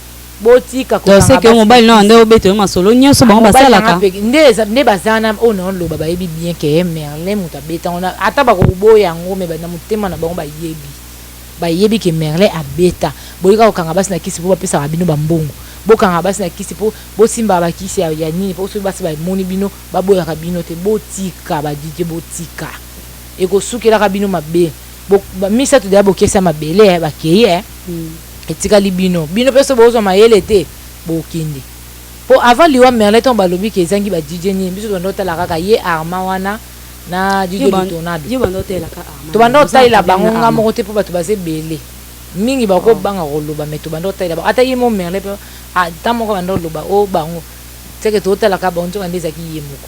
botika. Seke mobali na nde obeta yo masolo nyonso bango basalaka? Nde baza na oyo naoloba, bayebi bien ke Merlin moto abeta ngo. Ata bakoboya yango, me na motema na bango bayebi, bayebi ke Merlin abeta. Boyika kokanga basi na kisi mpo bapesaka bino bambongo. Bokanga basi na kisi mpo bosimbaka bakisi ya nini, mpo soki basi bamoni bino, baboyaka bino te. Botika, ba DJ, botika, ekosukelaka bino mabe. Misato deya bokesa mabele, bakei, etikali bino. Bino mpe so bozwa mayele te, bokende. Mpo avant liwa Merlin, ntango balobi ke ezangi ba DJ nini, biso tobanda otala kaka ye Armand wana na DJ Tornado. Tobanda otalela bango, nga moko te, mpo bato baza ebele mingi, bakobanga koloba, mais tobanda otalela bango. Ata ye mo Merlin mpe ata moko banda oloba o bango seke totalaka bango, nzoka nde ezalaki ye moko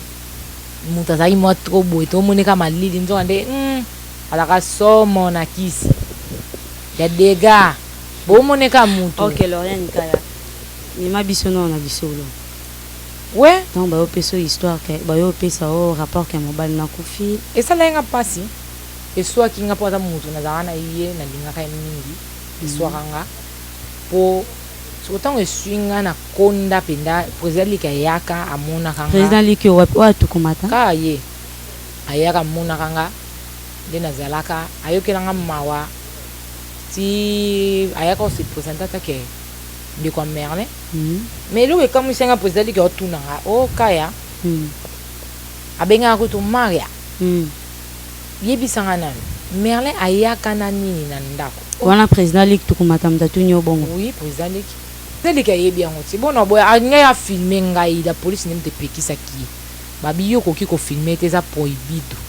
moto azalaki mwa trop boye, tomoneka malili, nzoka nde alaka somo na kisi ya dega, bomoneka mutu. Ok, Lauriane Kaya, mema biso nao na lisolo. We. Ntango bayopesa oyo histoire, ke bayopesa oyo rapport ke mobali nakufi. Esalaki nga mpasi, eswaki nga, mpo aza motu nazalaka na ye, nalingaka ye mingi. Eswaka nga mpo soko ntango eswi nga na konda mpenza. Président Liki ayaka, amonaka nga. Président Liki oyo wapi, oyo atukumata? Kaka ye ayaka, amonaka nga. Nde nazalaka, ayokela nga mawa ti ayaka ko se presenter ata ke ndeko ya Merlin. Mais eloko ekamwisi nga, president Liki aotuna nga o kaya, abengaka kutu Maria, yebisa nga nanu Merlin ayaka na nini na ndako? Wana president Liki tukumata mutu atuni yo bongo? Oui, president Liki. President Liki ayebi yango ti bona boye alingaki a filmer ngai, la police nde mutu epekisaki ye, babi yo okoki ko filmer te, eza prohibido.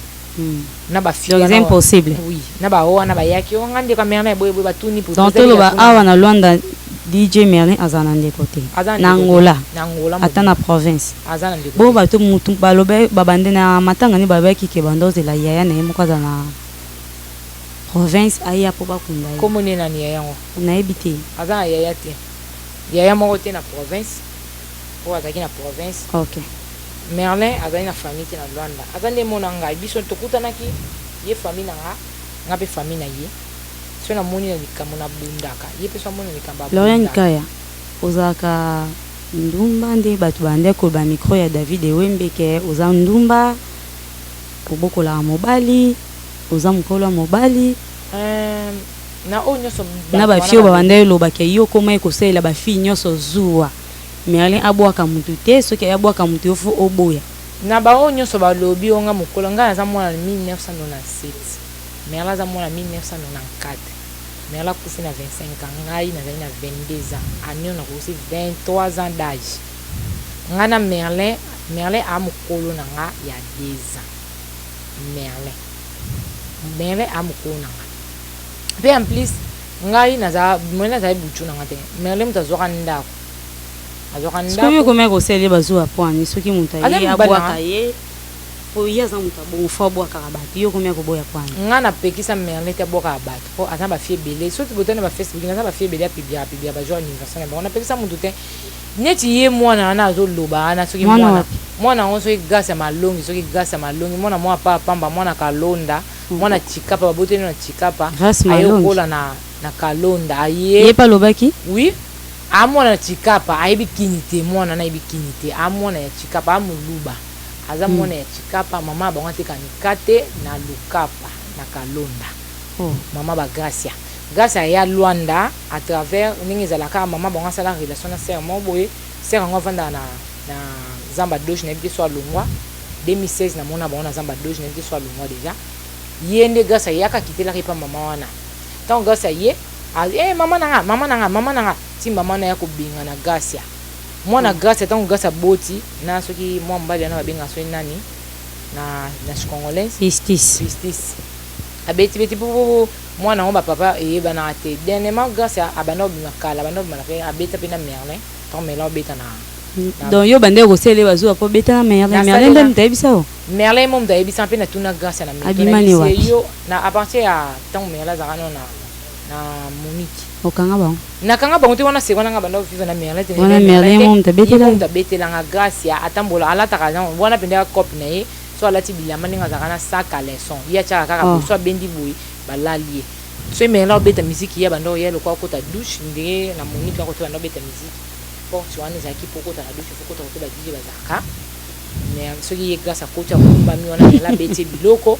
Na ba fille wana impossible. Oui, na ba wana bayaki o nga ndeko ya Merlin boye boye, batuni. Donc toloba awa na Luanda, DJ Merlin aza na ndeko te na Angola? Na Angola. Ata na province? Aza na ndeko. Bo bato mutu baloba babande na matanga nde balobaki ke banda ozela yaya na ye moko aza na province aya mpo bakunda ye. Kombo nde nani yaya yango? Nayebi te. Aza na yaya te, yaya moko te na province oyo azalaki na province. Merlin azali na famille te na Luanda, aza nde mona ngai, biso tokutanaki, ye famille na nga, nga pe famille na ye. Soki namoni na likambo nabundaka, ye pe soki amoni na likambo Lauriane abundaka. Kaya, ozalaka ndumba nde bato babandaki koloba micro ya David Ewembe ke oza ndumba, obokolaka mobali, oza mokolo ya mobali. Na oyo nyonso na bato wana ba fille oyo balobi. Babandaki loba ke yo okoma ye kosalela ba fille nyonso zuwa. Merlin abwaka mutu te, soki aye abwaka mutu yo faut oboya. Na ba oyo nyonso balobi o nga mokolo, ngai naza mwana 1997, Merlin aza mwana 1994. Merlin akufi na 25 ans, ngai nazali na 22 ans, année oyo nakokisi 23 ans d'âge. Ngai na Merlin, Merlin a mokolo na nga ya 2 ans. Merlin, Merlin a mokolo na nga mpe en plus ngai naza, Merlin azali butu na nga te. Merlin moto azwaka ndako, azwaka Sikoyo ndako. okomaki kosalela ye bazuwa pwani soki moto Aza aye mobali na abwaka nga. ye, po ye aza moto abongo fo abwakaka bato, yo okomaki koboya pwani? Nga napekisa Merlin te abwakaka bato mpo aza na ba fille ebele. Soki botali na ba Facebook, naza ba fille ebele apubliaka publiaka ba jour anniversaire na bango. Napekisa motu te, neti ye mwana wana azoloba wana soki Mwana mwana wapi? Mwana yango soki grâce ya malongi, soki grâce ya malongi, mwana mwa pa pamba, mwana kalonda, mwana Tshikapa, baboteli na Tshikapa. Grâce Aye Malongi. okola na kalonda aye. Ye mpe alobaki? Oui, a mwana na Tshikapa, ayebi kini te, mwana wana ayebi kini te, a mwana ya Tshikapa, a moluba, aza mwana ya Tshikapa. Mama ya bango ateka mikate na Lukapa na Kalonda. Mama ba Gracia, Gracia aya Luanda à travers ndenge ezalaka, mama bango asala relation na sœur moko boye, sœur yango avandaka na Zamba Doge, nayebi te so alongwa. 2016 namona bango na Zamba Doge, nayebi te so alongwa déjà. Ye nde Gracia ayaka, akitelaka epa mama wana. Ntango Gracia ye mama na nga, mama na nga, mama na nga, ti mama na ya kobenga na Gracia, mwana Gracia. Ntango Gracia aboti na soki mwa mobali wana babengaka soki nani na congolaise? Justice. Justice. Abeti beti po mwana yango bapapa eyebanaka te. Dernièrement Gracia abanda kobima kala, abanda kobima na pe abeta mpe na Merlin, ntango Merlin obeta na Donc yo bandeki kosalela bazuwa mpo beta na Merlin? Merlin nde moto ayebisa yo? Merlin mo moto ayebisa mpe natuna Gracia na Abimani wapi? Yo na à partir ya ntango Merlin azalaka nano na Monique. Okanga bango? Nakanga bango te. Wana se wana nga banda vivre na Merlin te. Wana Merlin mo moto abetela? Moto abetelanga. Gracia atambola, alataka wana mpenza ya cope na ye, so alati bilamba ndenge azalaka na sac à leçon, ye atiaka kaka boye, so abendi boye balali ye. So Merlin obeta miziki, ye banda oya lokwa akota douche ndenge na Monique akota, banda obeta miziki, porte wana ezalaki po okota na douche, faut kota kote ba DJ bazalaka. Mais soki ye Grâce akoti, akumbami wana, Merlin abeti ye biloko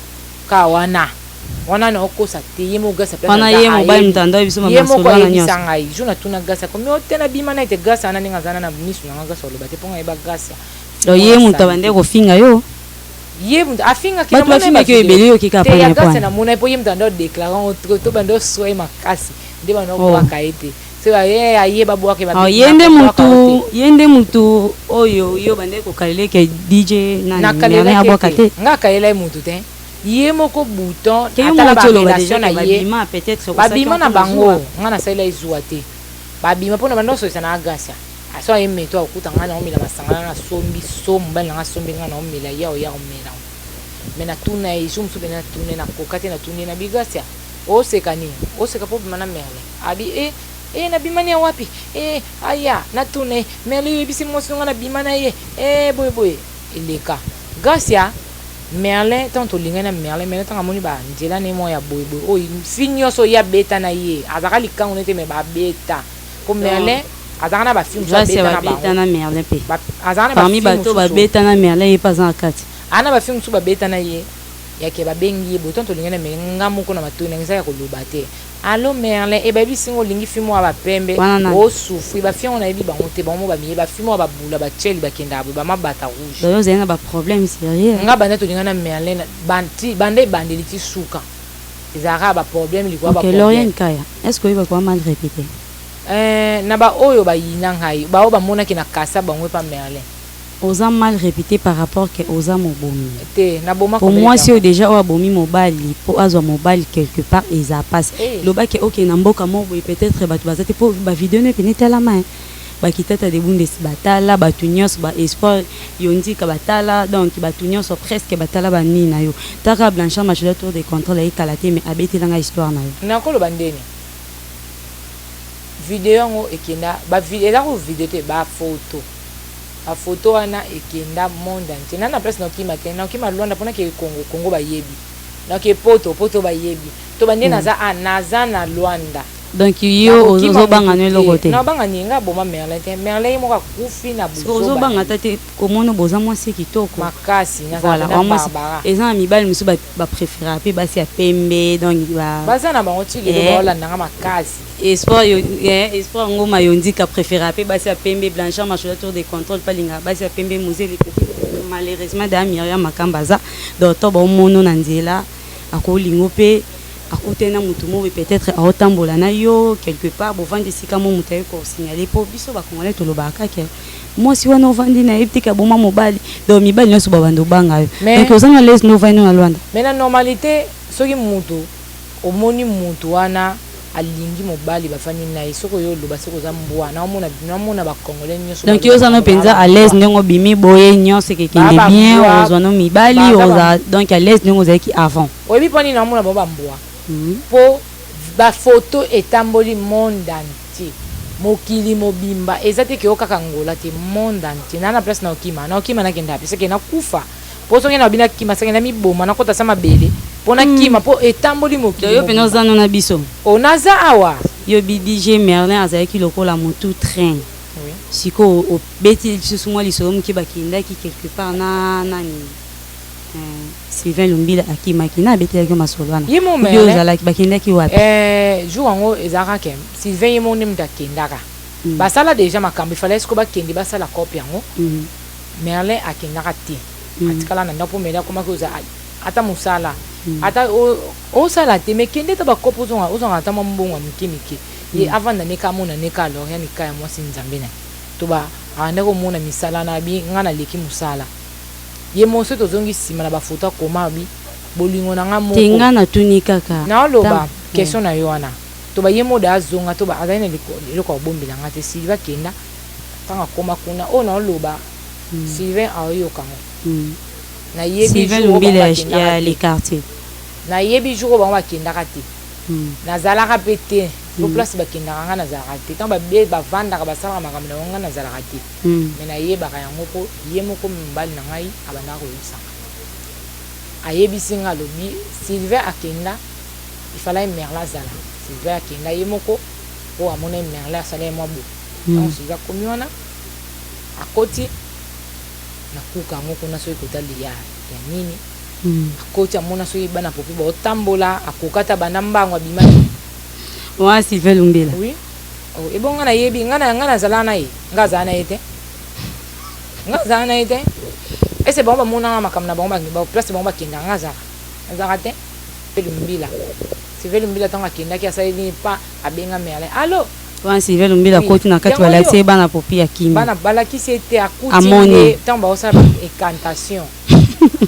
ka wana wana na okosa te. Ye moko Grâce. Wana ye mobali moto ando biso? Ye moko ayebisa ngai. Jour natuna Grâce, akomi o te, nabima na ete Grâce wana ndenge aza na misu na nga, Grâce aloba te mpo nga yeba Grâce. Donc ye moto abandeki kofinga yo? Ye moto afingaki. Bato bafingaki yo ebele, yo kika. Te, ya Grâce namona ye mpo ye moto ando déclarant to bando oswa ye makasi nde bando obwaka ye te, so ye aye babwaka ye. Ye nde mutu oyo yo bandeki kokalela ke DJ nani abwaka te? Nga akalela ye motu te, ye moko bouton atala ba relation na ye. Babima na bango, nga nasalela ezuwa te. Babima mpona bando osoyisa na Gracia, so aye meto akokuta ngai naomela masanga na nasombi, so mobali na nga asombi, ngai naomela, ye oya omela. Mais natuna ye jour mosusu pene, natuna ye, nakoka te, natuni ye na bi: Gracia, oseka nini? Oseka mpo obima na Merlin? Abi e e nabimani ya wapi? E aya natuna ye: Merlin, oyebisi mwasi nonga nabima na ye e boye boye? Eleka Gracia, Merlin ntango tolingani na Merlin, Merlin ntango amoni banzela na ye moko ya boyeboye oyo fi nyonso ye abeta na ye, azalaka likango nete me babeta po Merlin azalaka na ba fille mosusu abeta na bango. Na Merlin mpe? Azalaka na parmi bato babeta na Merlin, ye mpe aza na kati? Aa, na ba fille mosusu babeta na ye. Yake babengi ye boye, tanto olingi na me nga moko na matoi na nga eza ya koloba te. Allo Merlin, e bayebisi nga olingi fille moko ya ba pembe, Wana nani? o souffrir, ba fille yango nayebi bango te, bango moko bamiyebi, ba fille moko ya ba bula, ba tcheli bakendaka boye, ba mabata rouge. Donc yo ozali na ba problème serieux hein? Nga banda tolingana na Merlin na ba ti banda ebandeli ti suka ezalaka kaka ba problème likolo ya ba Ok, Lauriane problème. Kaya, est ce que oyebaka oza mal repete? Eh na ba oyo ba yina ngai, ba oyo ba monaki na kasa bango epa Merlin. Oza mal repute par rapport que oza mobomi. Te na boma Po combien de muasi oyo personnes? dejà oyo abomi mobali po azwa mobali quelque part eza pasi. Eh. Loba ke okende na mboka moko boye peut etre batu baza te po ba video nayo pena etalama hein. Ba kitata de bundes ba tala, batu nionso ba espoir yondika ba tala donc batu nionso presque ba tala ba nini nayo. Tala kaka Blanchard Mashoda tour de controle aye kala te mais abetela nga histoire nayo. Nako loba ndeni? Video yango ekenda ba eza kutu video te ba photo. Ba photo wana ekenda monde entier na na place na okima te na okima Luanda pona ke Congo Congo bayebi na ke poto poto bayebi to ba nde naza a naza na Luanda. Donc yo Nakokima ozo banga mutu no eloko te te? na banga nini nga aboma Merlin te Merlin ye moko akufi na Sikoyo ozo buzoba na banga ye. ata te komona boza mwasi kitoko Makasi nazala voilà pena wa mwasi Barbara. eza na mibali mosusu ba ba preferaka pe basi ya pembe donc ba Baza na bango ti lelo eh bao landa nga makasi. Espoir yo eh espoir ngoma yondika preferaka pe basi ya pembe Blanchard mashola tour de controle pe alingaka basi ya pembe Mzee le petit malheureusement da Myriam Makamba aza docteur bao mono na nzela akolingo pe akutani na mutu moko peut etre aotambola na yo quelque part bovandi esika mo mutu aye ko signaler po biso ba congolais tolobaka kaka mwasi wana ovandi na ye tika aboma mobali donc mibali nyonso babanda obanga yo Mais donc oza na l'aise no ovandi na Luanda. Mais na normalite soki mutu omoni mutu wana alingi mobali bafandi naye soki oye oloba soki oza mbwa naomona naomona ba congolais nioso Donc yo baloba oza no bango baza penza ba à l'aise mbwa ndenge obimi boye nyonso ba ekekende ba bien mbwa ozwa no mibali baza ba oza donc à l'aise ndenge ozalaki avant. Oyebi po nini naomona bango ba mbwa po ba photo etamboli monde entier mokili mobimba eza te ke o kaka Angola te monde entier naa na place naokima naokima nakende wapi seke nakufa Po soki nalobi nakima seke namiboma nakota sa mabele po nakima po etamboli Donc mokili yo pena mobimba. oza no na biso? Oh naza awa. Yo BDG Merlin azalaki lokola mutu train Oui. sikoyo obeti lisusu mwa lisolo muke bakendaki quelque part na nani eh, Sylvain Lumbila akimaki na abetelaki yo masolo wana Ye moko ou bien Merlin ozalaki bakendaki wapi? eh, jour yango ezalaka ke Sylvain ye moko nde mutu akendaka basala dejà makambo il fallait sikoyo bakende basala coop yango Merlin akendaka te atikala na ndaku po Merlin akomaki kozala ata musala ata osala te mais kende ata ba coop ozonga ozwaka ata mwa mbongo ya mike mike ye avanda ne ka amona ne ka Lauriane Kaya mwasi nzambe na ye to ba abandaki komona misala na bi nga naleki musala ye moko soki tozongi sima na ba photo akoma abi bolingo na nga Te moko nga natuni kaka naoloba tango question na yo wana to ba ye moko da azonga to ba azali na eloko ya kobombela nga te Sylvie akenda Tango akoma kuna oyo nao loba Sylvain aoyoka ngo. Nayebi Sylvain jour oyo bango Lumbila bakendaka ya te. le quartier. Nayebi jour oyo bango bakendaka te. Nazalaka pe te po place bakendaka nga nazalaka te. Tango ba bavandaka basalaka makambo na bango nga nazalaka te. Mais nayebaka yango po ye moko mobali na ngai abandaka koyebisa nga. Ayebisi nga alobi Sylvain akenda il fallait Merlin azala. Sylvain akenda ye moko po amonaki Merlin asala ye mwa boye. Tango Sylvie akomi wana, akoti na kuka yango kuna soki kota liya ya nini, akoti amona soki bana popi baotambola, akoka ata banda mbangu abimaki. Wana Sylvain Lumbila. Oui. Oh, ebongo nga nayebi, nga na nga nazala na ye, nga azala na ye te. Nga azala na ye te. Ese bango bamonaka makambo na bango ba place bango bakendaka nga azalaka. Azalaka te. Lumbila. Sylvain Lumbila tango akendaki asali nini pa abenga Merlin. Allo. Wana Sylvain Lumbila Oui. akoti na kati Yango balakisi yo. ye bana popi akimi. Bana balakisi ye te akuti Amoni. nde tango baosala ba incantation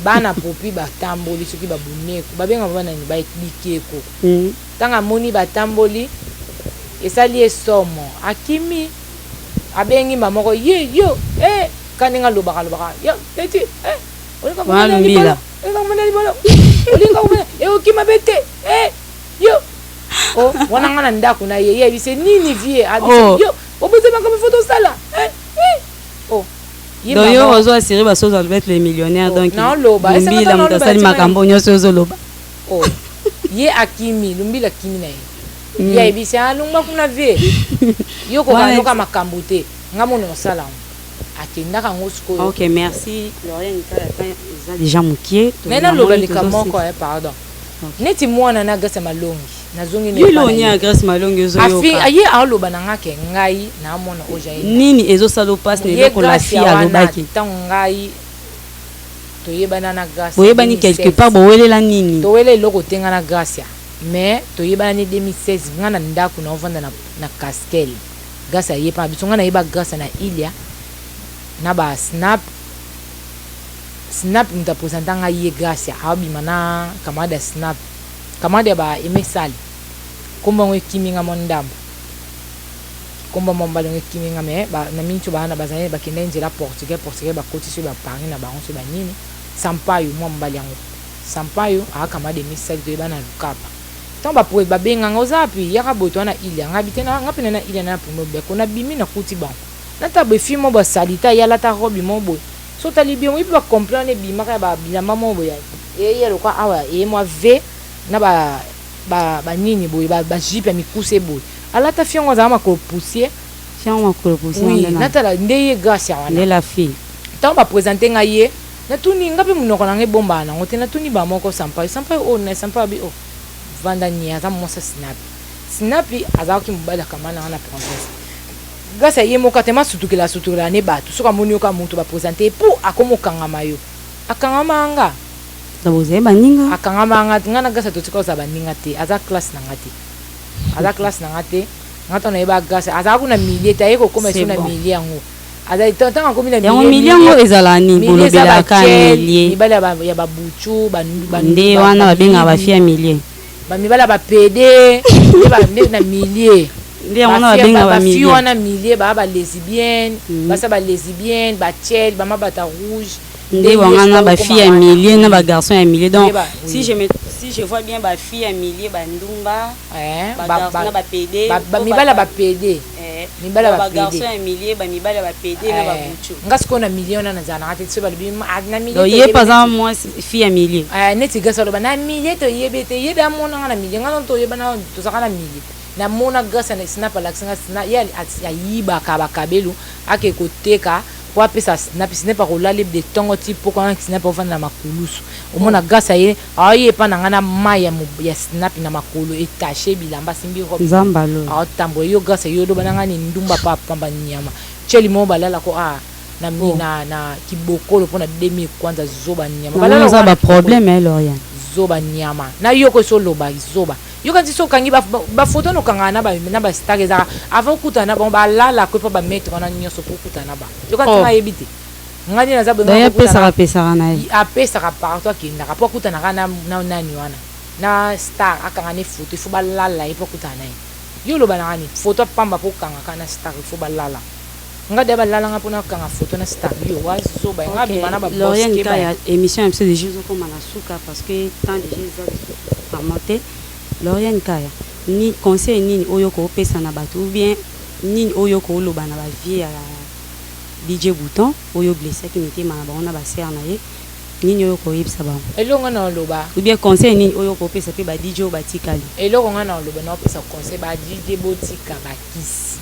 bana popi batamboli soki ba buneko babenga bango nani ba bikeko tango amoni batamboli esali ye somo akimi abengi mbala moko ye yo eh ka ndenge alobaka alobaka yo petit eh olinga Wana komona Lumbila. libolo olinga komona libolo olinga komona eh okima be te eh yo Oh, wana nga na ndako na ye ye ayebisi nini vie abisi Oh. yo obozi makambo fo tosala eh, eh. Oh. Ye Donc yo mama ozo assurer ba soza être les millionnaires Oh, donc naoloba esengata Lumbila moto naoloba asali ntina makambo nyonso ozoloba. Oh. Ye akimi Lumbila akimi na ye ye ayebisi alongwa kuna vie yo Wana kokanoka makambo te nga mona osala yango. Akendaka yango sikoyo. Ok, merci Lauriane Kala, temps eza déjà mokie. Mais naloba likambo moko, pardon. Neti mwana na Grace Malongi, nazongi na Yo epa na eloni ye. Ya Grace Malongi ozoyoka. Afi ye aoloba na nga ke ngai naamona oyo jaye. Nini ezosala opasi na Ye eloko la Grace fille wana, alobaki? Ntango ngai toyebana na Grace Boyebani quelque 2016. part, bowelela nini? Towela eloko te, nga na Gracia, mais toyebana ne 2016. Nga na ndako naovanda na Castel, Grace aye mpa na biso. Nga nayeba Grace na Ilia na ba Snap. Snap moto apresenta ngai ye. Gracia aobima na camarade ya Snap, camarade ya ba Emesali, nkombo yango ekimi nga mwa ndambo, nkombo mwa mobali yango ekimi nga. Mais na miniti oyo bana bazali bakendaki nzela Portugais, Portugais bakoti soki baparis na bango, soki banini. Sampayo, mwa mobali yango Sampayo aa camarade Emesali, toyeba na Lukapa. Ntango babenganga: "Oza wapi? Yaka boye, toza na Ilia." Ngai bi te, nga mpe na Ilia na primo beko. Nabimi, nakuti bango nata boye, fille mo basali te, ye alata robe mo boye. So otali bien, oyebi bacomplet wana ebimaka ya babilamba mo boye, eye lokwa awa, eye mwa v na banini boye, bajupe ya mikuse boye alata. Fille yango azala makolo poussière. Fiango makolo poussière. Oui, natala nde ye Grace wana. Nde la fille. Ntango baprésente ngai ye, natuni, nga mpe monoko na ngai ebombaka nango te, natuni bamoko: "Sampayo, Sampayo oyo na Sampayo?" Abi: "O vanda nie, aza mwasi Sinapi." Sinapi azalaki mobali akamba nanga na province. Grâce ye moko atema asutukela, asutukela ne bato. Soki amoni yo kaka moto baprésente ye, po akoma okangama yo, akangama nga. Na bozali baninga? Akangama nga. Nga na Grâce totika kozala baninga te. Aza classe na nga te, aza classe na nga te. Nga ntango nayeba Grâce, azala kuna milieu te, aye kokóma esu na milieu yango. Ntango akomi na yango milieu, yango ezala nini? Bolobelaka milieu. Mibali ya babutu. Nde wana babengaka bafille ya milieu. Bamibali ya bapédé nde na milieu. Nde yango wana babengaka bafille wana milieu, baa balesbienne, basa balesbienne, batiele, bamabata rouge. Nde wangana bafille ya milieu na bagarçon ya milieu. Donc si je vois bien, bafille ya milieu bandumba na bapédé. Mibali ya bapédé. Mibali ya bagarçon ya milieu, bamibali ya bapédé na babutu. Nga sikoyo na milieu wana nazalaka te. So balobi na milieu, ye mpe aza mwasi fille ya milieu. Neti Grâce aloba na milieu, toyebi te, yebi amonanga na milieu. Nga no toyebana, tozalaka na milieu. Namona Grâce na Snap, alakisi nga ye ayibaka bakabelu, ake koteka po apesa Snap. Snap akolala de ntongo ti poko wana, Snap ofanda na makulusu. Omona Grâce aye, aoye epa na nga na mai ya Snap na makolo etache bilamba, asimbi robe, aotambola. Yo Grâce, yo oloba na nga ni ndumba pa pamba, nyama tieli moko balalako a na, oh. Na kibokolo mpona 2000 kwanza, zoba nyama. Balala baproblème, Lorian. Zoba nyama na yoko esi oloba zoba. Yoka nti so okangi bafoto wana, okangaka na bastar, ezalaka avant okutana na bango, balalaka mpo bamaître wana nyonso mpo okutana na bango. Yoka nti, nga yebi te, nga nde naza. Boye apesaka, pesaka na ye. Apesaka partout akendaka mpo akutanaka na nani wana, na star, akanga ne foto, il faut balala ye mpo akutana na ye. Yo oloba nanga nini? Foto apamba mpo okangaka na star, il faut balala. Nga deya balalanga mpona akanga foto na star. Yo wazoba, nga bima na Loriane Kaya, émission ya biso déjà ezokoma na suka parce que temps déjà eza vraiment te. Loriane Kaya, ni conseil nini oyo koopesa na bato, ou bien nini oyo kooloba na bavie ya DJ Bouton oyo blessaki mitema na bango na basere na ye? Nini oyo koyebisa bango? Eloko nga na oloba, ou bien conseil nini oyo kopesa mpe ba DJ oyo batikali? Eloko nga na oloba, na opesa conseil ba DJ: botika bakisi.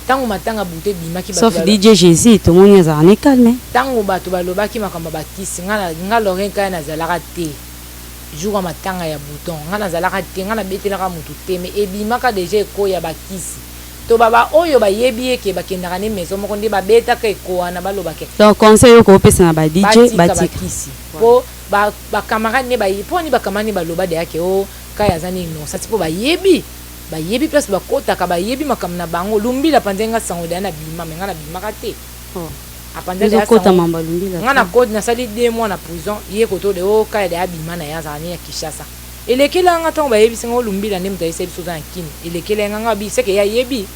Ntango matanga butu ebimaki, sauf DJ Jésus, tomoni azalaka ne calme. Ntango bato balobaki makambo ya bakisi, nga Lorrain Kaya nazalaka te. Jour ya matanga ya Bouton, nga nazalaka te, nga nabetelaka motu te, mais ebimaka déjà ekoya bakisi to baba oyo bayebi eke bakendaka ne maison moko nde babetaka eko wana, balobaka. Donc conseil oyo koopesa na ba DJ, batika bakisi, mpo bacamarade ne baye, mpo ani bacamarade ne baloba deya ke o Kaya aza ne innocent, mpo bayebi place bakotaka, bayebi makambo na bango. Lumbila panza nga sango deya na bima, me nga nabimaka te. Apanza mamba Lumbila. Nga na kode nasali 2 mois na prison. Ye koto de o Kaya deya abima na ye, azala ne ya Kinshasa. Elekela nga ntango bayebisi nga olumbila nde moto ayebisa biso oza na Kini. Elekela nga, nga bi seke ye ayebi,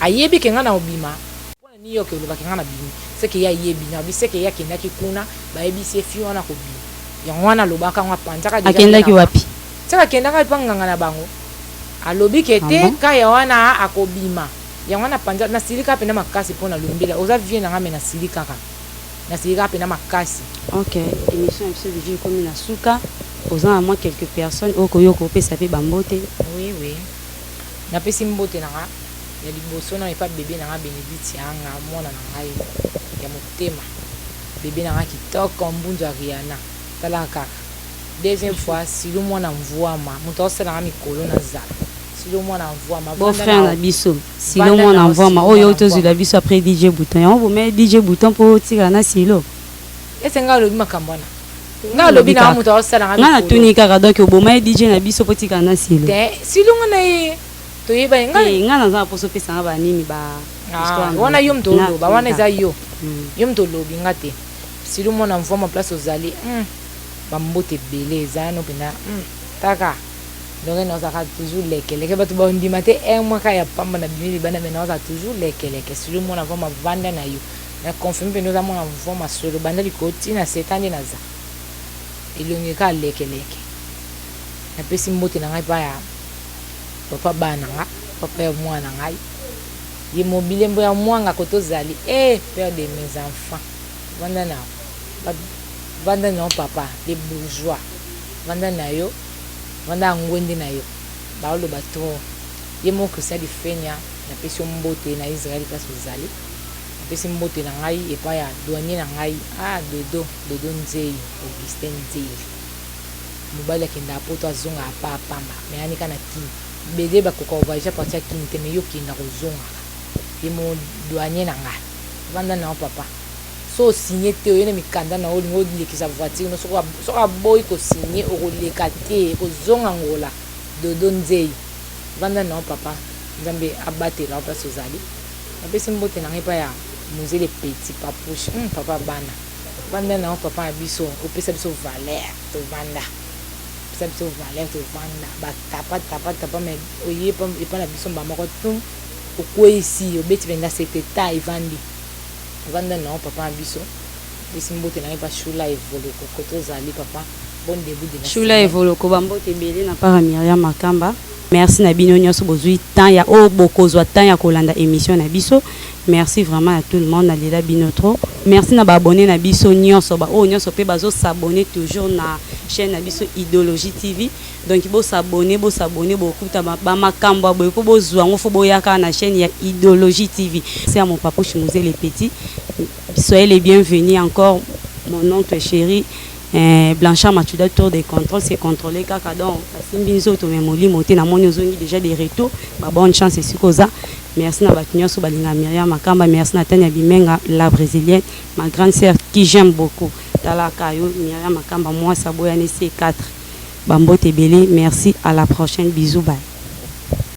ayebi ke nga na obima mpona New York. Olobaki nga na bimi, seke ye ayebi na bi, seke ye akendaki kuna, bayebisi ye fi wana kobima. Yango wana alobaka yango, apanzaka. Akendaki wapi? Seke akendaka epa nganga na bango, alobi ke te, Kaya wana akobima. Yango wana panza nasili kaka mpena makasi mpo na Lumbila. Oza vie na nga, me nasili kaka, nasili kaka mpena makasi. Ok, émission ya biso déjà ekomi na suka. Oza na mwa quelques personnes oyo koyoka, opesa mpe bambote. Oui, napesi mbote na nga. Ya liboso nanu epa bebe na nga Benedicte Yanga mwana na ngai ya motema bebe na nga kitoko mbunzu ya Rihanna tala kaka deuxième fois Silo mwana mvuama mutu aosala nga mikolo na zala Silo mwana mvuama Beau frère na biso Silo mwana mvuama oyo outi ozwila biso après DJ Bouton yango bomeli DJ Bouton mpo otikala na Silo. Ese nga alobi makambo wana nga alobi na mutu aosala nga mikolo nga natuni kaka donc oboma ye DJ na biso mpo otikala na Silo te Silo nga na ye toyebani nga te nga naza na posa opesa nga ba nini ba ah, histoire wana yo moto oloba wana eza yo hmm. yo moto olobi nga te silu mwana mvwama place ozali hmm. bambote ebele eza no mpenza hmm. taka donc nazalaka toujours lekeleke bato bandima te un mois kaka ya pamba na bimi libanda me nazala toujours lekeleke silu mwana mvwama vanda na yo na confirme mpenza oza mwana mvwama solo banda likolo ntina seta nde naza elongi kaka lekeleke napesi mbote na ngai epai ya Papa bana na nga, papa ya mwana na ngai, ye mo bilembo ya mwanga kote ozali eh père de mes enfants vanda na vanda na yo papa le bourgeois vanda na yo vanda ya ngwende na yo baoloba trop ye mo Christian Lifenia napesi yo mbote na Israël place ozali napesi mbote na ngai epai ya douanier na ngai ah dodo dodo nzeyi Augustin nzeyi Mobali akendaka poto azongaka pa pamba mais anika na kin bele bakoka ko voyager a partir ya kin te mais yo okendaka ozongaka ye moko douanier na nga vanda na yo papa soki o signe te oye na mikanda na yo olingi olekisa voiture no soki aboyi ko signe okoleka te okozonga angola dodo nzeyi vanda na yo papa nzambe abatela yo place ozali napesi mbote na nga epai ya muze le petit papouche hum papa bana Vanda na yo papa na biso opesa biso valeur tovanda opesa biso valeur tovanda ba tapa tapa tapa mais oye epa na biso mbala moko tum okweyisi obeti penza sete ta evandi vanda na yo papa na biso opesi mbote na yo epa shula evoloko kote ozali papa bon debut de la Shula evoloko ba mbote ebele na part ya Myriam Makamba. Merci na bino nioso bozui temps ya oyo bokozua temps ya kolanda emission na biso merci vraiment à tout le monde na lela bino trop merci na ba abonnes na biso nioso ba oyo nioso pe bazo s'abonner toujours na chaîne na biso idologie TV donc bo s'abonner bo s'abonner bokuta ba makambo ya boye po bozua yango faut boya kaka na chaîne ya idologie TV c'est à mon papouche Mzee le petit soyez les bienvenus encore mon oncle chéri Eh Blanchard Machuda tour de controle se controler kaka donc asimbi nzoto mais molimo te namoni ozongi déjà de retour ba bonne chance esika oza merci na bato nyonso balinga Myriam Makamba merci na Tania Bimenga la brésilienne ma grande sœur qui j'aime beaucoup talaka yo Myriam Makamba mwasi aboyani C4 ba mbote ebele merci à la prochaine bisous bye.